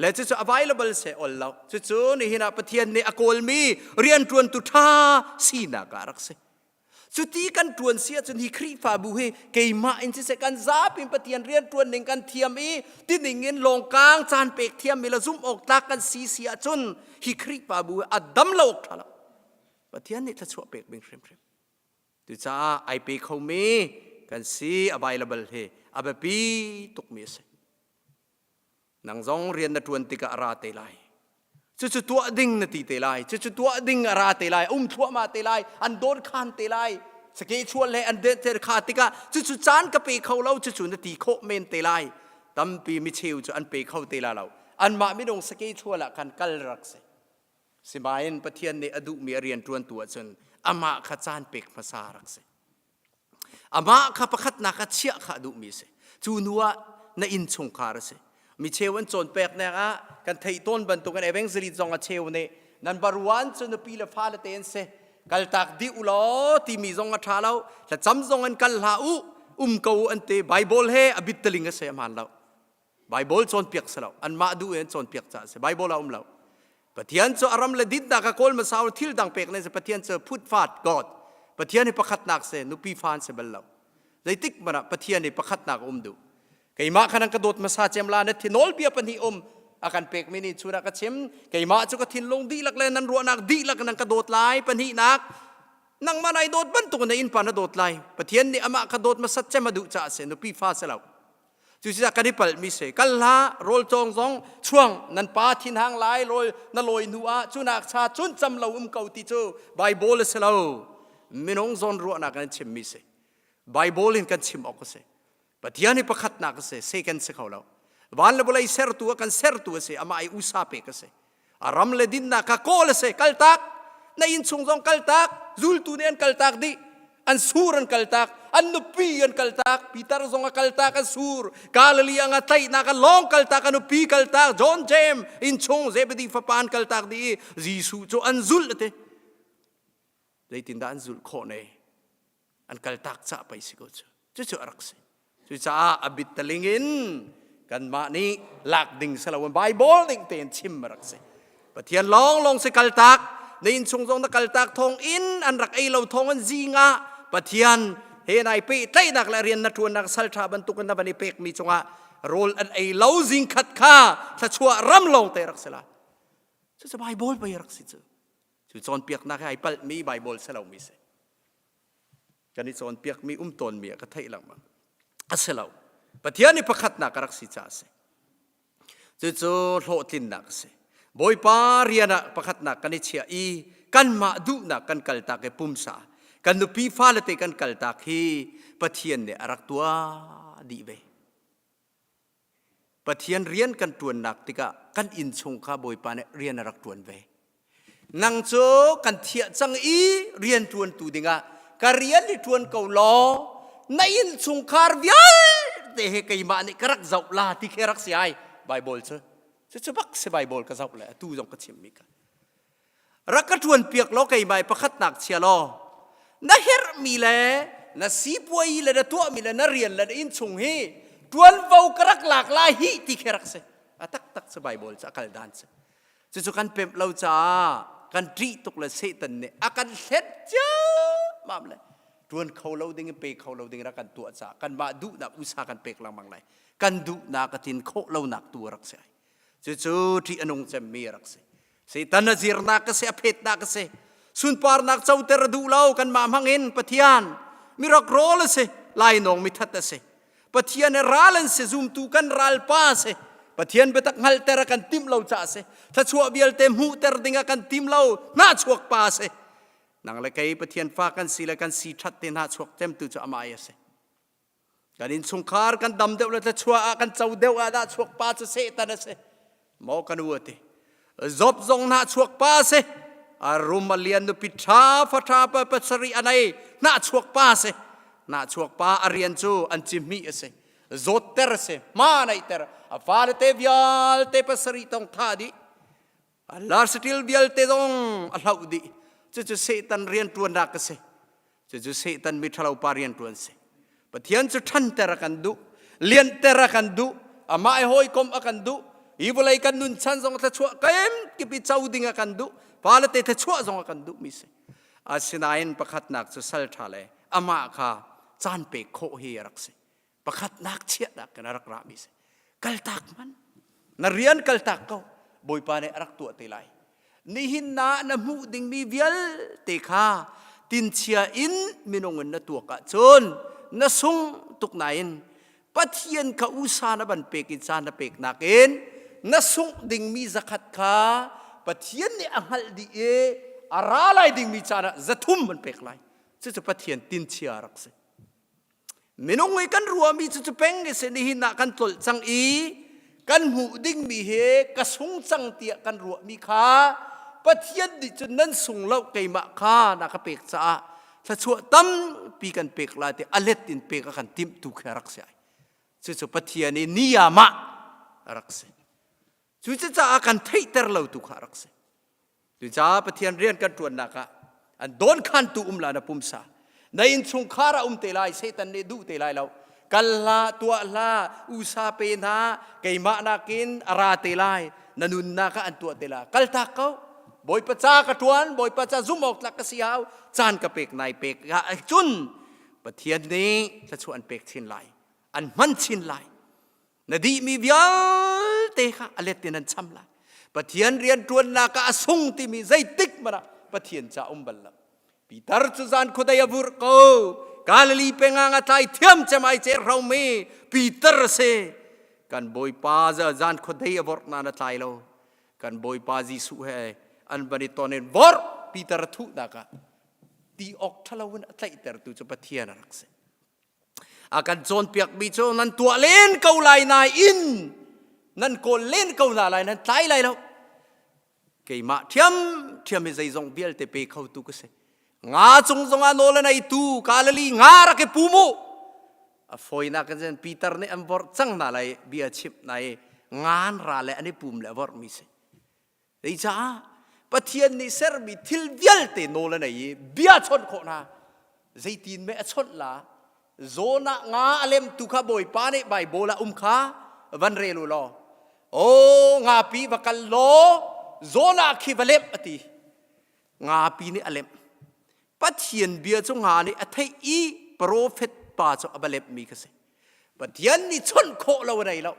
le cucu available se ol lo cucu nihin ah Pathian nih a kawlmi rianṭuantu ṭha sinak ah rak si Cuti kan ṭuan si ahcun hi Khrihfabu hi keimah in siseh kan zapi in Pathian rian ṭuan ning kan thiam i tining in lawngkang caan pek thiam mi le zumh awk tlak kan si si ahcun hi Khrihfabu hi a dam lo awk ṭha lo. Pathian nih thluachuah pek ding hrimhrim. Cucaah ai pe khomi kan si available hi a biapi tukmi a si. Nang zong rian na ṭuan tikah a ra te lai. Cucu tuah ding na ti te lai. Cucu tuah ding a ra te lai. Um thluahmah te lai. An dawt khan te lai. Sake chual he an det kha tikah cucu caan ka pe kho lo cucu na ti khawh men te lai. Tampi micheu cu an pe kho te la lo. Anmah minung sake chual ah khan kal rak si. Simain Pathian nih a duhmi a rian ṭuantu ahcun amah kha caan pek hmasa rak si. Amah kha pakhatnak ah chiah kha a duhmi a si. Cu hnu ah na innchungkhar a si. Mi cheu an cawnpeknak ah kan theih tawn bantukin evangelist zong a cheu nih nan baruan cu nupi le fale te an si. Kaltak dih u law timi zong a ṭha lo. Thlacam zong in kal hlah u, um ko u an ti. Bible he a bittaling a si a hmaan lo. Bible cawnpiak si lo. Anmah duh in cawnpiak caah a si. Bible ah um lo. Pathian cu a ram le dinnak a kawl hmasa u thil dang pek ne si Pathian cu phutfat God. Pathian hi pakhatnak si nupi fa an si bal lo. Zeitik hmanh ah Pathian hi pakhatnak um duh. Keimah kha nan ka dawt hmasa cem la na thi nawlbia pahnih um a kan pekmi nih chun ah ka chim keimah cu ka thinlung dihlak le nan ruahnak dihlak nan ka dawt lai pahnihnak nangmah nai dawt bantuk na innpa na dawt lai Pathian nih amah kha dawt hmasat cem a duh caah si nupi fa si lo Cucaah kan i palhmi si. Kal hlah, rawl cawng zong chuang nan pa thinhang lai rawl na lawi hnu ah cunak cha cun cam lo um ko ti cu Bible a si lo. Minung zawn ruahnak in chimmi si. Bible in kan chim awk a si. Pathian hi pakhatnak a si, second si kho lo. Van le vawlei sertu a kan sertu a si, amah i usa pek a si. A ram le dinnak kha kawl a si kaltak na innchung zong kaltak zultu nih an kaltak dih an sur an kaltak an nupi an kaltak Peter zong a kaltak an sur Galilee ang a tlaihnak a lawng kaltak a nupi kaltak John James innchung Zebedee fapa an kaltak dih i Jesuh cu an zulh a ti zeitindah an zulh khawh ne an kaltak cah pei si ko cu cucu a rak si cucaah a bittaling in kanmah nih lak ding si lo Bible ning tein chim a rak si Pathian lawng lawng si kaltak na inn chung zong na kaltak thawng in an rak ei lo thawng in zing ah Pathian he nai pehtlaihnak le rian na ṭuannak salṭha bantuk in na van i pekmi cungah rawl an ei lo zing khat kha thluachuah ram lawng te rak si la cucu Bible pei rak si cu cu cawnpiaknak he ai palhmi Bible si lomi si kan i cawnpiakmi um tawnmi ah ka theih lengmang a si lo Pathian i pakhatnak a rak si caah a si cucu hlawhtlinnak a si Bawipa rian ah pakhatnak kan i chiah i kanmah duhnak kan kaltak i pumsa kan nupi fale te kan kaltak hi Pathian nih a rak tuah dih ve Pathian rian kan ṭuannak tikah kan innchung kha Bawipa nih rian a rak ṭuan ve. Nang cu kan thiah cang i rian ṭuantu dingah ka rian i ṭuan ko law na innchungkhar vialte he keimah nih ka rak zoh la ti khi rak si ai Bible cu. Cucu bak si Bible ka zoh le atu zong ka chimmi ka. Rak ka ṭuanpiak law keimah i pakhatnak chia law na herhmi le na sipuai le na tuahmi le na rian le na innchung hi ṭuanvo ka rak lak lai hi ti khi rak si. A taktak cu Bible cu a kal dan si. Cucu kan pemh lo caah kan ṭih tuk le Satan nih a kan hlet ciammam le ṭuan kho lo ding in pe kho lo ding in a kan tuah caah kanmah duhnak usa kan pek lengmang lai. Kan duhnak a tlin khawh lonak tu a rak si ai. Cucu ṭih a nung cemmi a rak si. Satan a zirnak a si, a phetnak a si. Sunparnak coter a duh lo kanmah hmang in Pathian mi rawl a si, lainawng mithat a si. Pathian he ral an si, zumtu kan ralpa a si. Pathian biatak hngalhter a kan timh lo caah a si. Thluachuah vialte hmuhter ding a kan tim lo, hnahchuak pa a si. Nang le kei Pathian fa kan si le kan si ṭhat te hnahchuak cemtu cu amah a si. Kan innchungkhar kan dam deuh le thluachuah ah kan co deuh ah dah chuak pa cu Satan a si. Maw kan u a ti. Job zong hnah chuak pa a si. A rum a lian nupi ṭha fa ṭha pa pasarih a nei. Hnahchuak pa a si. Hnahchuak pa a rian cu an cihmih a si. Zawtter a si. Hma neihter. A fale te vialte pasarih tong thah dih. A larsatil vialte zong a hloh dih. Cucu Satan rianṭuannak a si. Cucu Satan mi ṭhalo pa rianṭuan si. Pathian cu ṭhanter a kan duh, lianhter a kan duh, amah i hawikom a kan duh, hi vawlei kan nun chan zong thluachuah kemkip i co ding a kan duh, fale te thluachuah zong a kan duhmi si. Asinain pakhatnak cu sal ṭha le amah kha caan pek khawh hi a rak si. Pakhatnak chiahnak in a rak rami si. Kaltak man. Na rian kaltak ko. Bawipa nih a rak tuah te lai. Nihin na na hmuh dingmi vialte kha tinchia in minung in na tuak ahcun na sung tuk nain Pathian kha usa na van pek i caan na pek nakin na sungh dingmi zakhat kha Pathian nih a hngalh dih i a ra lai dingmi caan ah zathum an pek lai. Cucu Pathian tinchia rak si. Minung i kan ruahmi cu cu peng i si nihin ah kan tlolh cang i kan hmuh dingmi hi ka sung cang tiah kan ruahmi kha Pathian nih cun nan sung lo keimah kha na ka pek caah thluachuah tampi kan pek lai ti a let in pek a kan timhtu khi a rak si ai. Cucu Pathian i niyamah a rak si. Cucaah kan theihter lo tu kha a rak si. Cucaah Pathian rian kan ṭuannak ah an dawnkhantu um la na pumsa. Na innchungkhar ah um te lai, Satan nih duh te lai lo. Kal hlah, tuah hlah, usa pe hna, keimah nakin a ra te lai, na nunnak ah an tuah te lai. Kaltak ko. Bawipa ca ka ṭuan, Bawipa ca zumh awk tlak ka si hau, caan ka pek nai pek cun Pathian nih thluachuah an pek chin lai, an hman chin lai. Na dihmi vialte kha a let in an cham lai. Pathian rian ṭuannak ah a sung timi zeitik hmanh ah Pathian ca um bal lo. Peter cu zan khuadei a vurh ko. Galilee peng ah nga tlai thiam cem ai cer hromi Peter a si. Kan Bawipa zan khuadei a vorh nain a tlai lo. Kan Bawipa Jesuh he an van i ton in vorh Peter a thuhnak ah ti awk ṭhalo in a tlaihtertu cu Pathian a rak si. A kan cawnpiakmi cu nan tuah len ko lai nain nan kawl len ko hna lai nan tlai lai lo. Keimah ṭhiamṭhiam hi zeizong vialte pe khotu ka si. Nga cung zongah nawl a neitu Galilee nga rak i pum u. A fawinak in Peter nih an vorh cang hna lai bia chimh hna i ngan ra le an i pum le a vorhmi si. Zeicah Pathian nih sermi thil vialte nawl a nei i bia chawnh khawh hna. Zeitin meh a chawnh la? Zawn ah nga a lemtu kha Bawipa nih Baibal ah um kha van rel u law. Aw ngapi va kal law zawn ah khi va lemh a ti. Ngapi nih a lemh. Pathian bia cu nga nih a theih i profet pa cu a va lemhmi kha si. Pathian nih chawnh khawh lo a nei lo.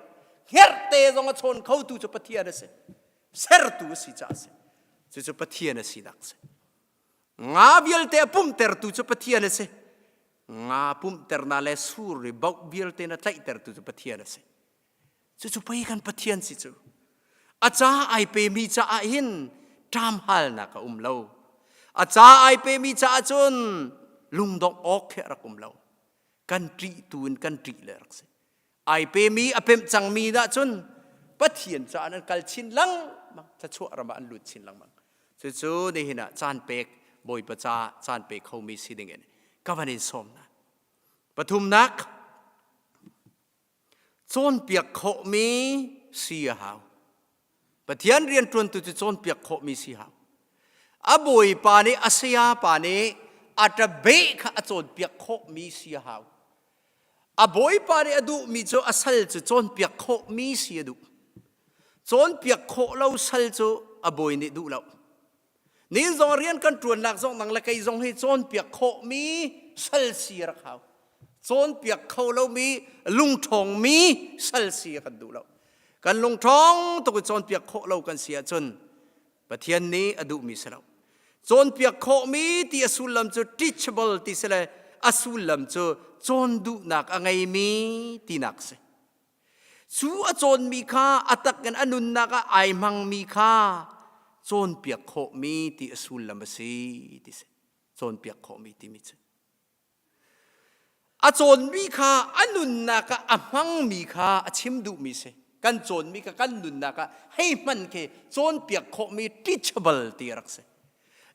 Hngerhte zong a chawn khotu cu Pathian a si. Sertu a si caah a si. Cucu Pathian a sinak a si. Nga vialte a pumhtertu cu Pathian a si. Nga pumhternak le sur i boh vialte na tlaihtertu cu Pathian a si. Cucu pei kan Pathian si cu. A ca ai pemi caah hin ṭamhalnak a um lo. A ca ai pemi caah cun lungdongh awk khi a rak um lo. Kan ṭih tu in kan ṭih le rak si. Ai pemi a pemh cangmi dah cun Pathian caah an kal chin lengmang. Thluachuah ram ah an lut chin lengmang. Cucu nihin ah caan pek Bawipa caah caan pe khomi si ding in ka van in sawm hna. Pathumnak, Cawnpiak khawhmi si a hau. Pathian rianṭuantu cu cawnpiak khawhmi si hau. A bawipa nih a sayapa nih a ṭabeh kha a cawnpiak khawhmi si a hau. A bawipa nih a duhmi cu a sal cu cawnpiak khawhmi si a duh. Cawnpiak khawh lo sal cu a bawi nih duh lo. Nin zong rian kan ṭuannak zong nang le kei zong hi cawnpiak khawhmi sal si a rak hau. Cawnpiak kho lomi lungṭhawngmi sal si a kan duh lo. Kan lungṭhawng tuk i cawnpiak khawh lo kan si ahcun Pathian nih a duhmi si lo. Cawnpiak khawhmi ti a sullam cu teachable ti si le a sullam cu cawn duhnak a ngeimi tinak si. Cu a cawnmi kha a tak in a nunnak ah ai hmangmi kha cawnpiak khawhmi ti a sullam a si ti si. Cawnpiak khawhmi timi cu. A cawnmi kha a nunnak ah a hmangmi kha a chim duhmi si. Kan cawnmi kha kan nunnak ah hei hman khi cawnpiak khawhmi teachable ti a rak si.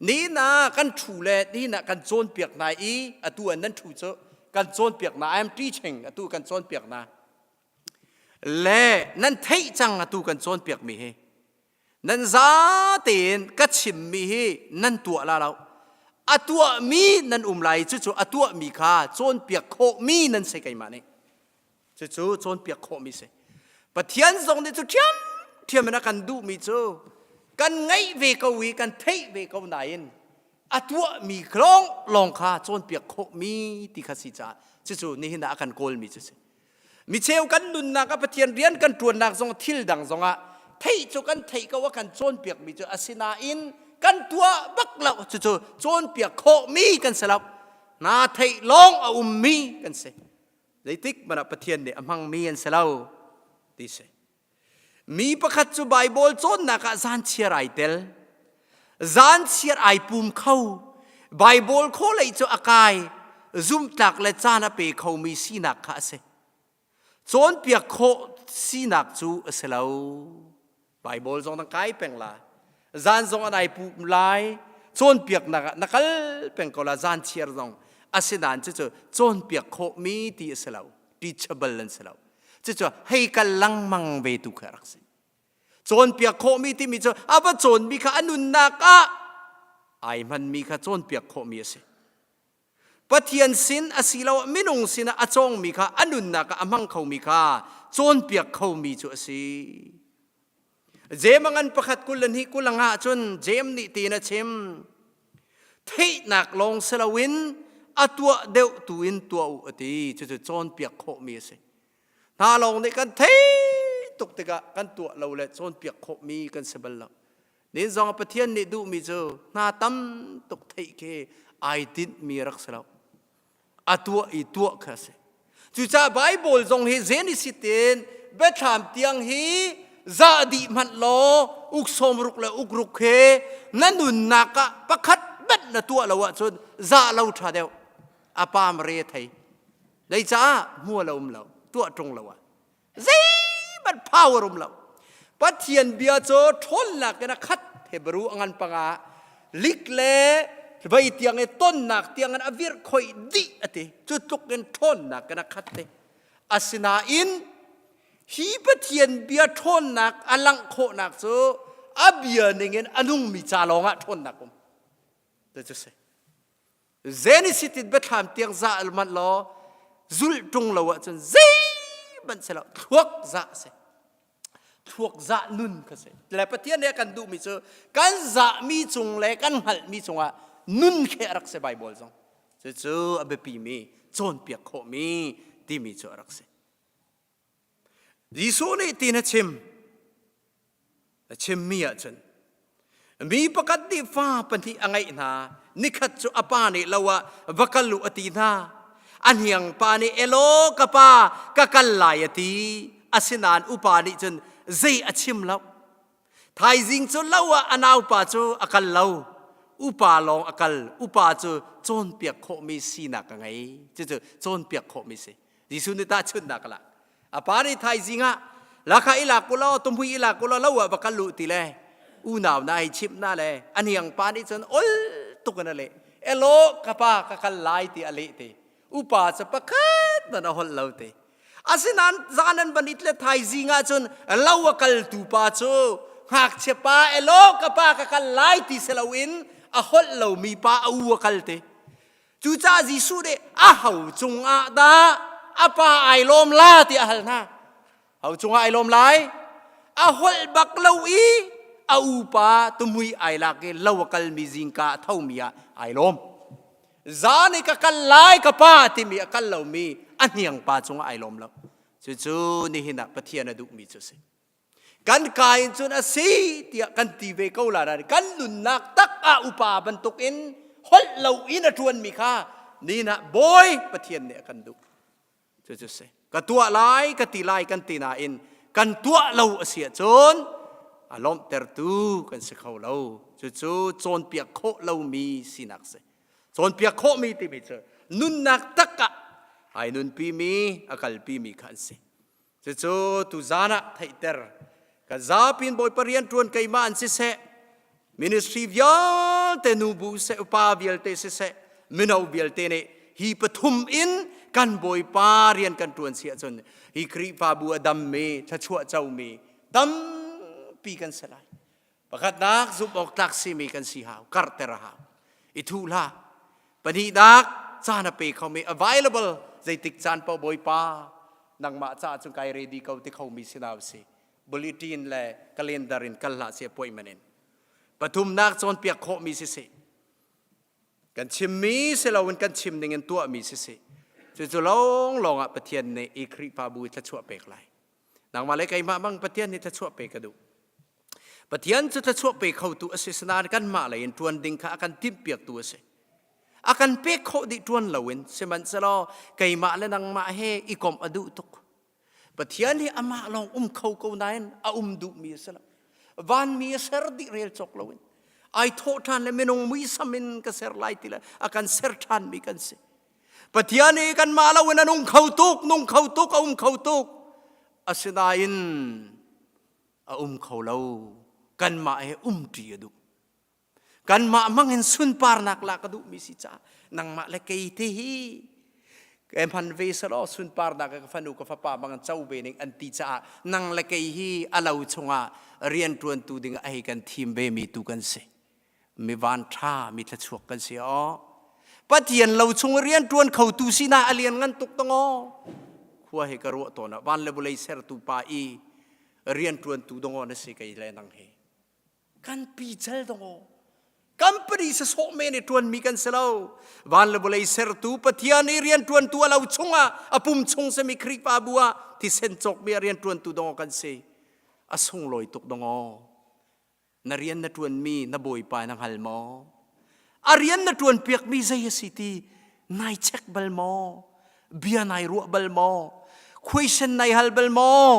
Ni na kan ṭhu le ni na kan cawnpiak hna i atu an nan ṭhu cu kan cawnpiak hna I am teaching atu kan cawnpiak hna le nan theih cang atu kan cawnpiak mi hi nan za tein ka chimmi hi nan tuah la lo a tuahmi nan um lai cucu a tuahmi kha cawnpiak khawhmi nan si keimah nih Cucu cawnpiak khawhmi si. Pathian zong nih cu ṭhiamṭhiam in a kan duhmi cu kan ngeih ve ko i kan theih ve ko nain a tuahmi lawng lawng kha cawnpiak khawhmi ti kha si caah cucu nihin ah a kan kawlmi cu si. Micheu kan nunnak ah Pathian rian kan ṭuannak zong thil dang zongah theih cu kan theih ko a kan cawnpiakmi cu asinain kan tuah bak lo cucu cawnpiak khawhmi kan si lo. Na theih lawng a ummi kan si. Zeitik hmanh ah Pathian nih a hmangmi an si lo ti si. Mi pakhat cu Baibal cawnnak ah zanchiar ai tel. Zanchiar ai pum kho. Baibal khawlei cu a kai. Zumhtlak le caan a pe khomi sinak kha a si. Cawnpiak khawh sinak cu a si lo. Baibal zong na kai peng la. Zan zong an ai pu lai. Cawnpiaknak ah na kal peng ko la zan chiar zong. Asinain cucu cawnpiak khawhmi ti a si lo. Teachable an si lo. Cucu hei kal lengmang ve tu kha rak si. Cawnpiak khawhmi timi cu a va cawnmi kha a nunnak ah ai hmanmi kha cawnpiak khawhmi a si. Pathian sin asiloah minung sinah a cawngmi kha a nunnak ah a hmang khomi kha cawnpiak khomi cu a si. Jeim a ngan pakhat 22 20 cun Jeim nih tiin a chim. Theihnak lawng si loin a tuah deuh tu in tuah u a ti. Cucu cawnpiak khawhmi a si. Hna lawng nih kan theih tuk tikah kan tuah lo le cawnpiak khawhmi kan si bal lo. Nin zong Pathian nih duhmi cu hna tam tuk theih khi ai tinhmi rak si lo. A tuah i tuah kha a si. Cucaah Baibal zong hi Genesis in Biathlam tiang hi zah dih hmanh law uk sawmruk le uk ruk he na nunnak ah pakhat hmanh na tuah lo ahcun zah lo ṭha deuh. A pam re thei. Zeicah hmual a um lo, tuah ṭung lo ah. Zeihmanh power um lo. Pathian bia cu ṭhawnnak in a khat Hebrew a ngan panga lik le vei tiang i tonnak tiang in a virh khoi dih a ti. Cu tluk in ṭhawnnak in a khat te. Asinain hi Pathian bia ṭhawnnak a langh khawhnak cu a bia ningin a nungmi ca lawngah ṭhawnnak um. Cu si. Genesis in biathlam tiang zah manh law zulh ṭung lo ahcun zeihmanh si lo thluak zah si thluak zah nun kha si le Pathian nih a kan duhmi cu kan zahmi cung le kan hngalhmi cungah nun khi a rak si Baibal zong cucu a biapimi cawnpiak khawhmi timi cu a rak si Jesuh nih tin a chim A chimmi ahcun mi pakhat nih fa pahnih a ngeih hna. Nikhat cu a pa nih lo ah va kal u a ti hna. A hniang pa nih elaw ka pa ka kal lai a ti. Asinain upa nih cun zei a chim lo. Thaizing cu lo ah a naupa cu a kal lo. Upa lawng a kal. Upa cu cawnpiak khawhmi sinak a ngei. Cucu cawnpiak khawhmi si. Jesuh nih tahchunhnak a lak. A pa nih thaizing ah lakha i lak ulaw tumhui i lak ulaw lo ah va kal u ti le unau na hei chimh na le a hniang pa nih cun ol tuk in a leh. Elaw ka pa ka kal lai ti a leh te. Upa cu pakhat man a holh lo te. Asinain zan an van it le thaizing ah cun lo a kal tu pa cu ngakchia pa elaw ka pa ka kal lai ti si loin a holh lomi pa a u a kal te. Cucaah Jesuh nih a ho cungah dah a pa ai lawm la ti a hal hna. Ho cungah ai lawm lai? A holh bak lo i a upa tumui ai lak i lo a kalmi zingka a thomi ah ai lawm. Zan i ka kal lai ka pa timi a kal lomi a hniang pa cungah ai lawm lo. Cucu nihin ah Pathian a duhmi cu a si. Kan ka in cun a si tiah kan ti ve ko la nain kan nunnak tak ah upa bantukin holh lo in a ṭuanmi kha ni ah Bawi Pathian nih a kan duh. Cucu si. Ka tuah lai ka ti lai kan ti nain kan tuah lo a si ahcun a lawmhtertu kan si kho lo. Cucu cawnpiak khawh lomi sinak si. Cawnpiak khawhmi timi cu nunnak tak ah ai nunpimi a kalpimi kha an si. Cucu tuzan ah theihter kan zapi in Bawipa rian ṭuan keimah an siseh ministry vialte. Vialte nubu seh upa vialte siseh mino vialte nih hi pathum in kan Bawipa rian kan ṭuan si ahcun hi Khrihfabu a dammi thluachuah comi tampi kan si lai. Pakhatnak zumh awk tlak simi kan si hau, karhter a hau. I thuh hlah. Pahnihnak caan a pe khomi available zeitik caan paoh Bawipa nangmah caah cun kai ready ko ti khomi si hna usih. Bulletin le calendar in kal hlah seh appointment in. Pathumnak cawnpiak khawhmi siseh. Kan chimmi si loin kan chim ning in tuahmi siseh. Cucu lawnglawng ah Pathian nih i Khrihfabu i thluachuah pek lai. Nangmah le keimah bang Pathian nih thluachuah pe ka duh. Pathian cu thluachuah pe khotu a si sinain kanmah lei in ṭuan ding kha a kan timhpiaktu a si. A kan pek khawh dih ṭuan loin sihmanhsehlaw keimah le nangmah he i komh a duh tuk. Pathian hi amah lawng um kho ko nain a um duhmi a si lo. Vanmi a ser dih rel cawk loin ai thawh ṭhan le minung muisam in ka ser lai ti le a kan ser ṭhanmi kan si. Pathian i kanmah loin a nung kho tuk, nung kho tuk, a um kho tuk. Asinain a um kho lo. Kanmah he umṭi a duh. Kanmah hmang in sunparnak lak a duhmi si caah nangmah le kei te hi ke hman ve selaw sunparnak ka fanu ka fapa bang co ve ning an ti caah nang le kei hi a lo chungah rianṭuantu ding a hei kan thim ve mi tu kan si. Mi van ṭha mi thluachuak kan si aw. Pathian lo chung rian ṭuan khotu sinah a lian ngan tuk tong aw. Khua he ka ruah tawn ah van le vawlei sertu pa i rian ṭuantu dong aw na si kei le nang hi. Kan pi chal dong aw. Company sasawh men i ṭuanmi kan si lo. Van le vawlei sertu Pathian i rian ṭuantu a lo chungah a pum chung simi Khrihfabu ah thisen cawkmi a rian ṭuantu dong aw kan si. A sunglawi tuk dong aw. Na rian na ṭuanmi na bawipa na hngal maw? A rian na ṭuanpiakmi zei a si ti nai check bal maw? Bia nai ruah bal maw? Khuaisen nai hal bal maw?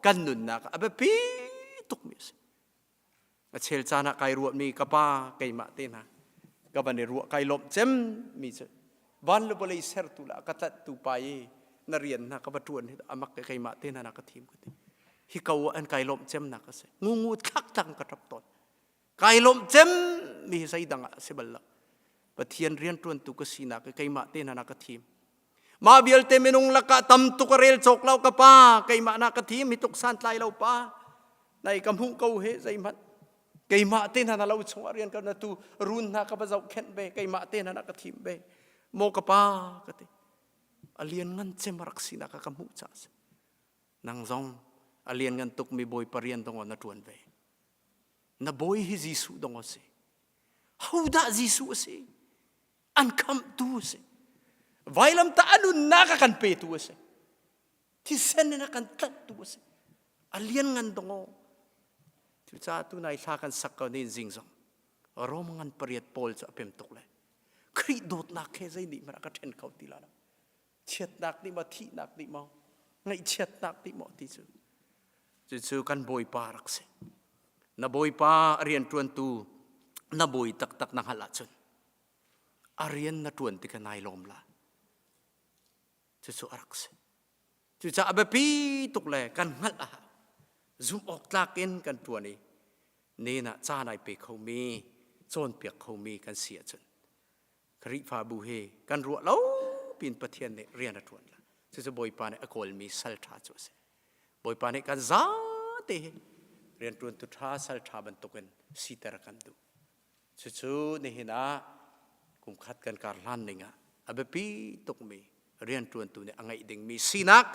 Kan nunnak a biapi tukmi a si. A chel caan ah kai ruahmi ka pa keimah te hna ka van i ruah kai lawmh cem mi cu van le vawlei sertu la ka tlanhtu pa i na rian hna ka va ṭuan hi amak ke keimah te hna na ka thim ka ti hi ko ah an kai lawmh cem nak a si ngungu thlak tlang ka ṭap tawn kai lawmh cem mi hi zeidang ah si bal lo Pathian rian ṭuantu ka sinak i keimah te hna na ka thim mah vialte minung lakah tam tuk a rel cawk lo ka pa keimah na ka thim hi tuk santlai lo pa nai ka hmuh ko he zeihmanh keimah te hna na lo chungah rian ka na tu run hna ka va zohkhenh ve keimah te hna na ka thim ve maw ka pa ka ti a lian ngan cem a rak sinak ka hmuh ca si nang zong a lian ngan tuk mi bawipa rian dong na tuan ve na bawi hi Jesuh dong a si hodah Jesuh a si an khamhtu a si vailamtah a nunnak a kan petu a si thisen in a kan tlanhtu a si a lian ngan dong aw cucaah tunai thla kan sak ko ni zing zong Rom ngan pariat pawl cu a pem tuk le Khrih dawtnak he zei nih hmanh a ka ṭhen kho ti la lo chiatnak nih maw thihnak nih maw ngaihchiatnak nih maw ti cu cucu kan bawipa rak si na bawipa a rian ṭuantu na bawi taktak na hngalh ahcun a rian na ṭuan tikah nai lawm la Cucu a rak si. Cucaah a biapi tuk le kan hngalh a hau. Zumh awk tlak in kan ṭuan i nen ah caan ai pe khomi, cawnpiak khomi kan si ahcun Khrihfabu hi kan ruah lo piin Pathian nih rian a ṭuan la. Cucu Bawipa nih a kawlmi sal ṭha cu a si. Bawipa nih kan zate hi rianṭuantu ṭha, sal ṭha bantukin siter a kan duh. Cucu nihin ah kum khat kan kar hlan ning ah a biapi tukmi rianṭuantu nih a ngeih dingmi sinak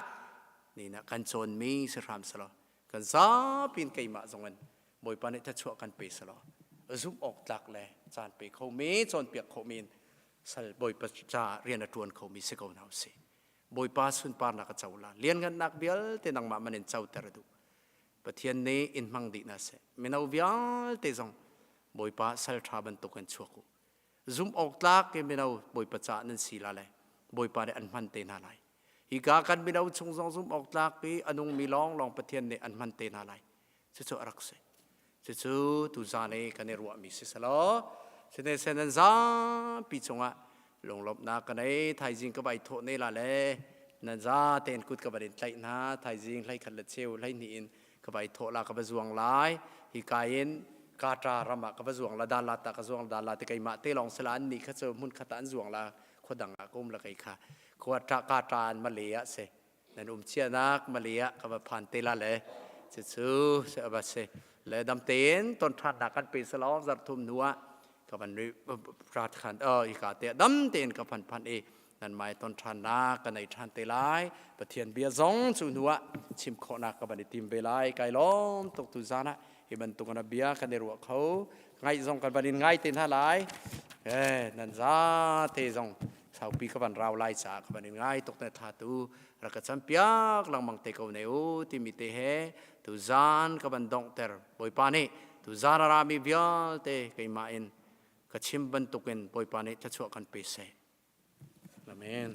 nihin ah kan cawnmi si hram selaw kan zapi in keimah zong in Bawipa nih thluachuah kan pe selaw zumh awk tlak le caan pe khomi cawnpiak khomi in sal Bawipa caah rian a ṭuan khomi si ko hna usih. Bawipa sunparnak a co la lianngannak vialte nangmah man in coter a duh. Pathian nih in hmang dih hna seh. Mino vialte zong Bawipa sal ṭha bantuk in chuak u. Zumh awk tlak i mino Bawipa caah nan si la le Bawipa nih an hman te hna lai. Hika kan mino chung zong zumh awk tlak i a nungmi lawnglawng Pathian nih an hman te hna lai. Cucu a rak si. Cucu tuzaan i kan i ruahmi si selaw, sihmanhsehlaw nan zapi cungah lunglawmhnak ka nei thaizing ka vai thawh ne la le nan za tein kut ka van in tlaih hna thaizing hlei khat le cheu hlei hnih in ka vai thawh la ka va zuang lai hi ka in. Kata ram ah ka va zuang la Dalat ah ka zuang Dalat ti keimah te lawng sila an nih kha cu hmun khat ah an zuang la khua dang ah ka um la kei kha khua ta Kata an Malay ah si nan um chianak Malay ah ka va phan te la le cucu se va si le dam tein ton ṭhatnak kan pe selaw zarh thum hnu ah ka van rat khan i ka te dam tein ka phan phan i nan mai ton ṭhannak ka nei ṭhan te lai Pathian bia zong cu hnu ah chim khawhnak ka van i tim ve lai kai lawm tuk tu zan ah hi bantuk in a bia kan i ruah kho ngaih zong kan van in ngai te hna lai eh nan za te zong saupi ka van rau lai caah ka van in ngai tuk ne tha tu rak ka campiak lengmang te ko ne u timi te he tu zan ka van donghter Bawipa nih tu zan a rami vialte keimah in ka chim bantukin Bawipa nih thluachuah kan pe seh. Amen.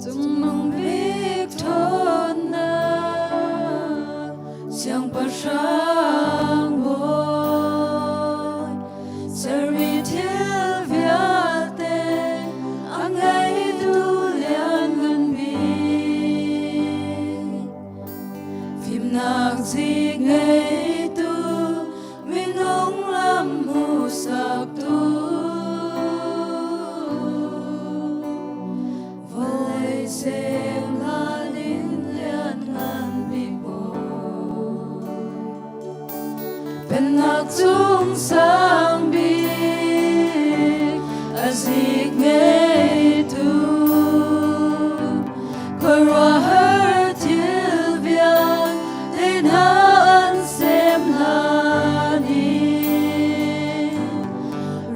Cungnung bik ṭhawnnak siangpahrang bawi sermi thil vialte a ngeitu lianngan bik Fimnak zik ngeitu minung lam hmuhsaktu vawlei semhlan in lianngan bik bawi pennak cung sang bik a zik ngeitu khuaruahhar thil vialte hna an sem hlan i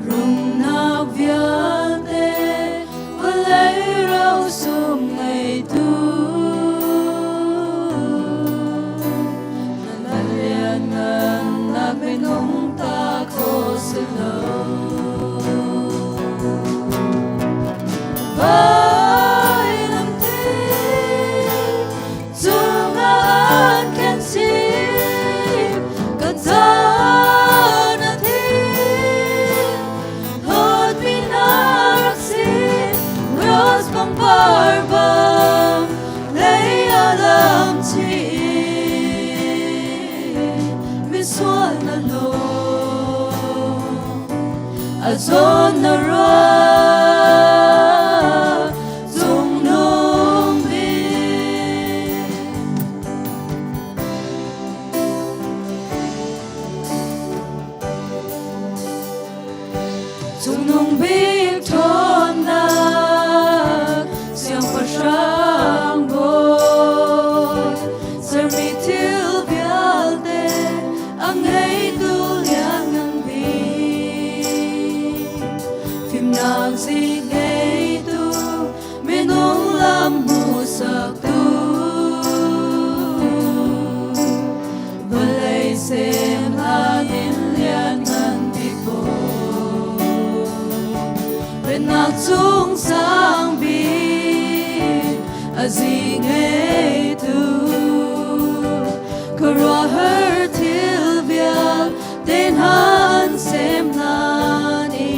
rumnak vialte vawlei rosum ngeitu na lianngannak minung ta kho si lo. Misual na lo a zawn na ruah cungnung bik. Cungnung bik ṭhawnnak siangpahrang bawi sermi thil vialte a ngeitu lianngan bik fimnak zik ngeitu minung lam hmuhsaktu vawlei sem hlan in lianngan bik bawi pennak cung sang bik a zi ngeitu khuaruahhar thil vialte hna an sem hlan i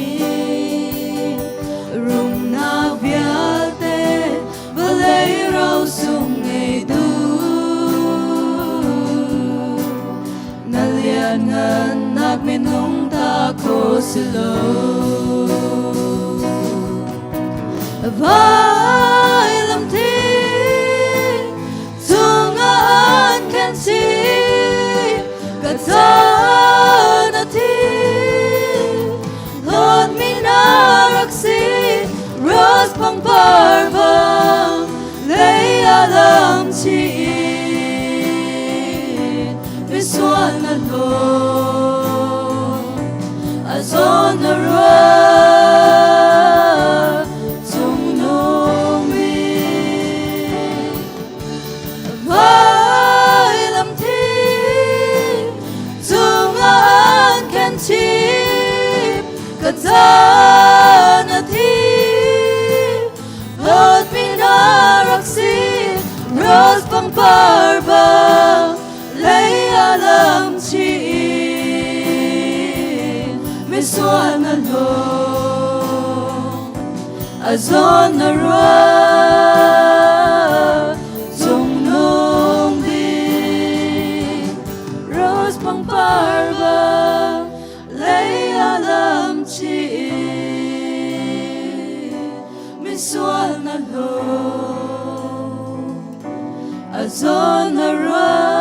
rumnak vialte vawlei rosung ngeitu. Lianngannak minung ta kho si lo. Vailam thing cungah an khen si ka caan a thi hlawtmi na rak si rose pangpar bang lei ah lam chin misual na hlaw a zawn na ruah cungnung bik vailam thing cungah an khen chip ka caan a thi hlawtmi na rak si rose pangpar bang lei ah lam chin misual na hlaw a zawn na ruah cungnung bik rose pangpar bang lei ah lam chin misual na hlaw a zawn na ruah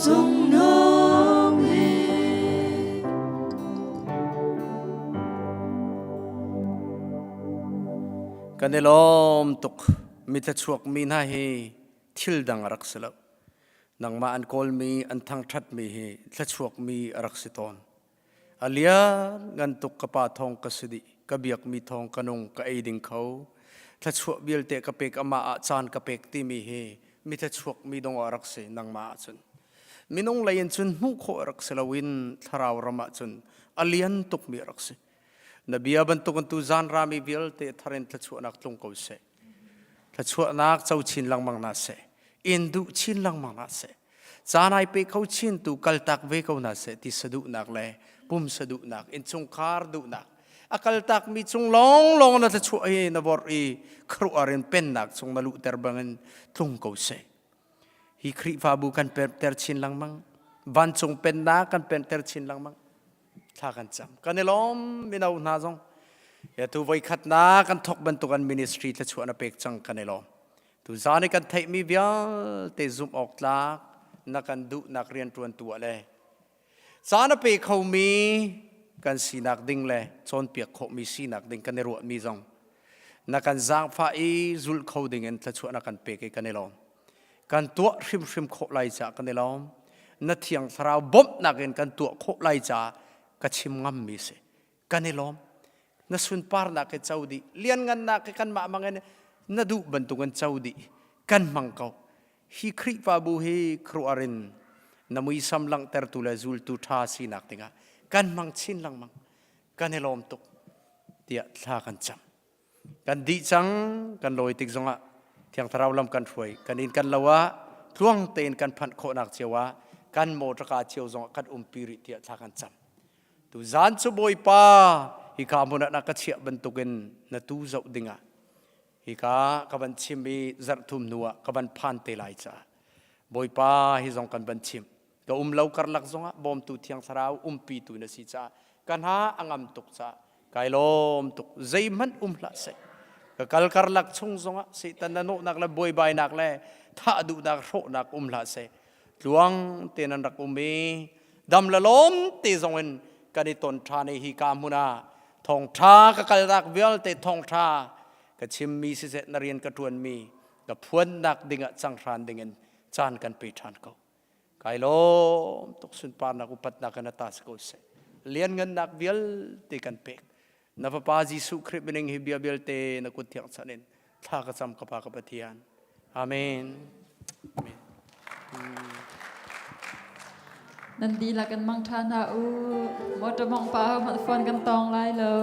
cungnung bik. Kan i lawm tuk. Mi thluachuakmi hna hi thil dang a rak si lo. Nangmah an kawlmi, an thangṭhatmi hi thluachuakmi a rak si tawn. A lian ngan tuk ka pa thawng ka si dih, ka biakmi thawng ka nung, ka ei ding kho. Thluachuah vialte ka pek amah ah caan ka pek timi hi mi thluachuakmi dong ah rak si nangmah ahcun. Minung lei in cun hmuh khawh rak si loin thlarau ram ahcun a lian tukmi a rak si. Na bia bantukin tu zan rami vialte thar in thluachuahnak tlung ko seh. Thluachuahnak co chin lengmang na seh. In duh chin lengmang na seh. Caan ai pe kho chin tu kaltak ve ko hna seh ti saduhnak le pum saduhnak innchungkhar duhnak a kaltak mi cung lawnglawng na thluachuah hi na vorh i khuaruahhar in pennak chung na luhter bangin tlung ko seh. Hi Khrihfabu kan penter chin lengmang. Vancung pennak kan penter chin lengmang. Thla kan cam. Kan i lawm mino hna zong. Ya tu voi khatnak kan thok bantuk an ministry thluachuah na pek cang kan i lawm. Tu zan i kan theihmi vialte zumh awk tlak na kan duhnak rianṭuantu ah le caan a pe khomi kan sinak ding le cawnpiak khawhmi sinak ding kan i ruahmi zong na kan zaangfah i zulh kho ding in thluachuah na kan pek i kan i lawm. Kan tuah hrimhrim khawh lai caah kan i lawm. Na thiang thlarau bawmhnak in kan tuah khawh lai caah ka chim ngammi si. Kan i lawm. Na sunparnak hi co dih. Lianngannak hi kanmah hmang in na duh bantukin co dih. Kan hmang ko. Hi Khrihfabu hi khuaruahhar in na muisam langhtertu le zultu ṭha sinak dingah kan hmang chin lengmang. Kan i lawm tuk tiah thla kan cam. Kan dih cang, kan lawi tik zongah Thiang Thlarau lam kan hruai. Kan inn kan lo ah tluang tein kan phanh khawhnak cio ah kan mawṭaka cio zongah kan umpi rih tiah thla kan cam. Tuzaan cu Bawipa hika hmun ah na ka chiah bantukin na tuu zoh dingah hika ka van chim i zarh thum hnu ah ka van phan te lai caah Bawipa hi zong kan van chim. Ka um lo karlak zongah bawmtu Thiang Thlarau umpitu na si caah ka hna a ngam tuk caah kai lawm tuk. Zeihmanh um hlah seh. Ka kal karlak chung zongah Satan na nawhnak le buaibainak le thah duhnak hrawhnak um hlah seh. Tluang tein an rak um i dam le lawm te zong in kan i ton ṭhan i hi ka hmun ah thawngṭha ka kalnak vialte thawngṭha ka chimmi siseh na rian ka ṭuanmi ka phuannak dingah canghran dingin caan kan pe ṭhan ko. Kai lawm tuk sunparnak upatnak kan ata si ko seh. Lianngannak vialte kan pek. Na Fapa Jesuh Khrih bining hi bia vialte na kut thiang chan in thla ka cam ka Pa ka Pathian. Amen. Amen. Nan dihlak in mangṭha hna u. Motor mong pa hmanh phone kan tawng lai lo.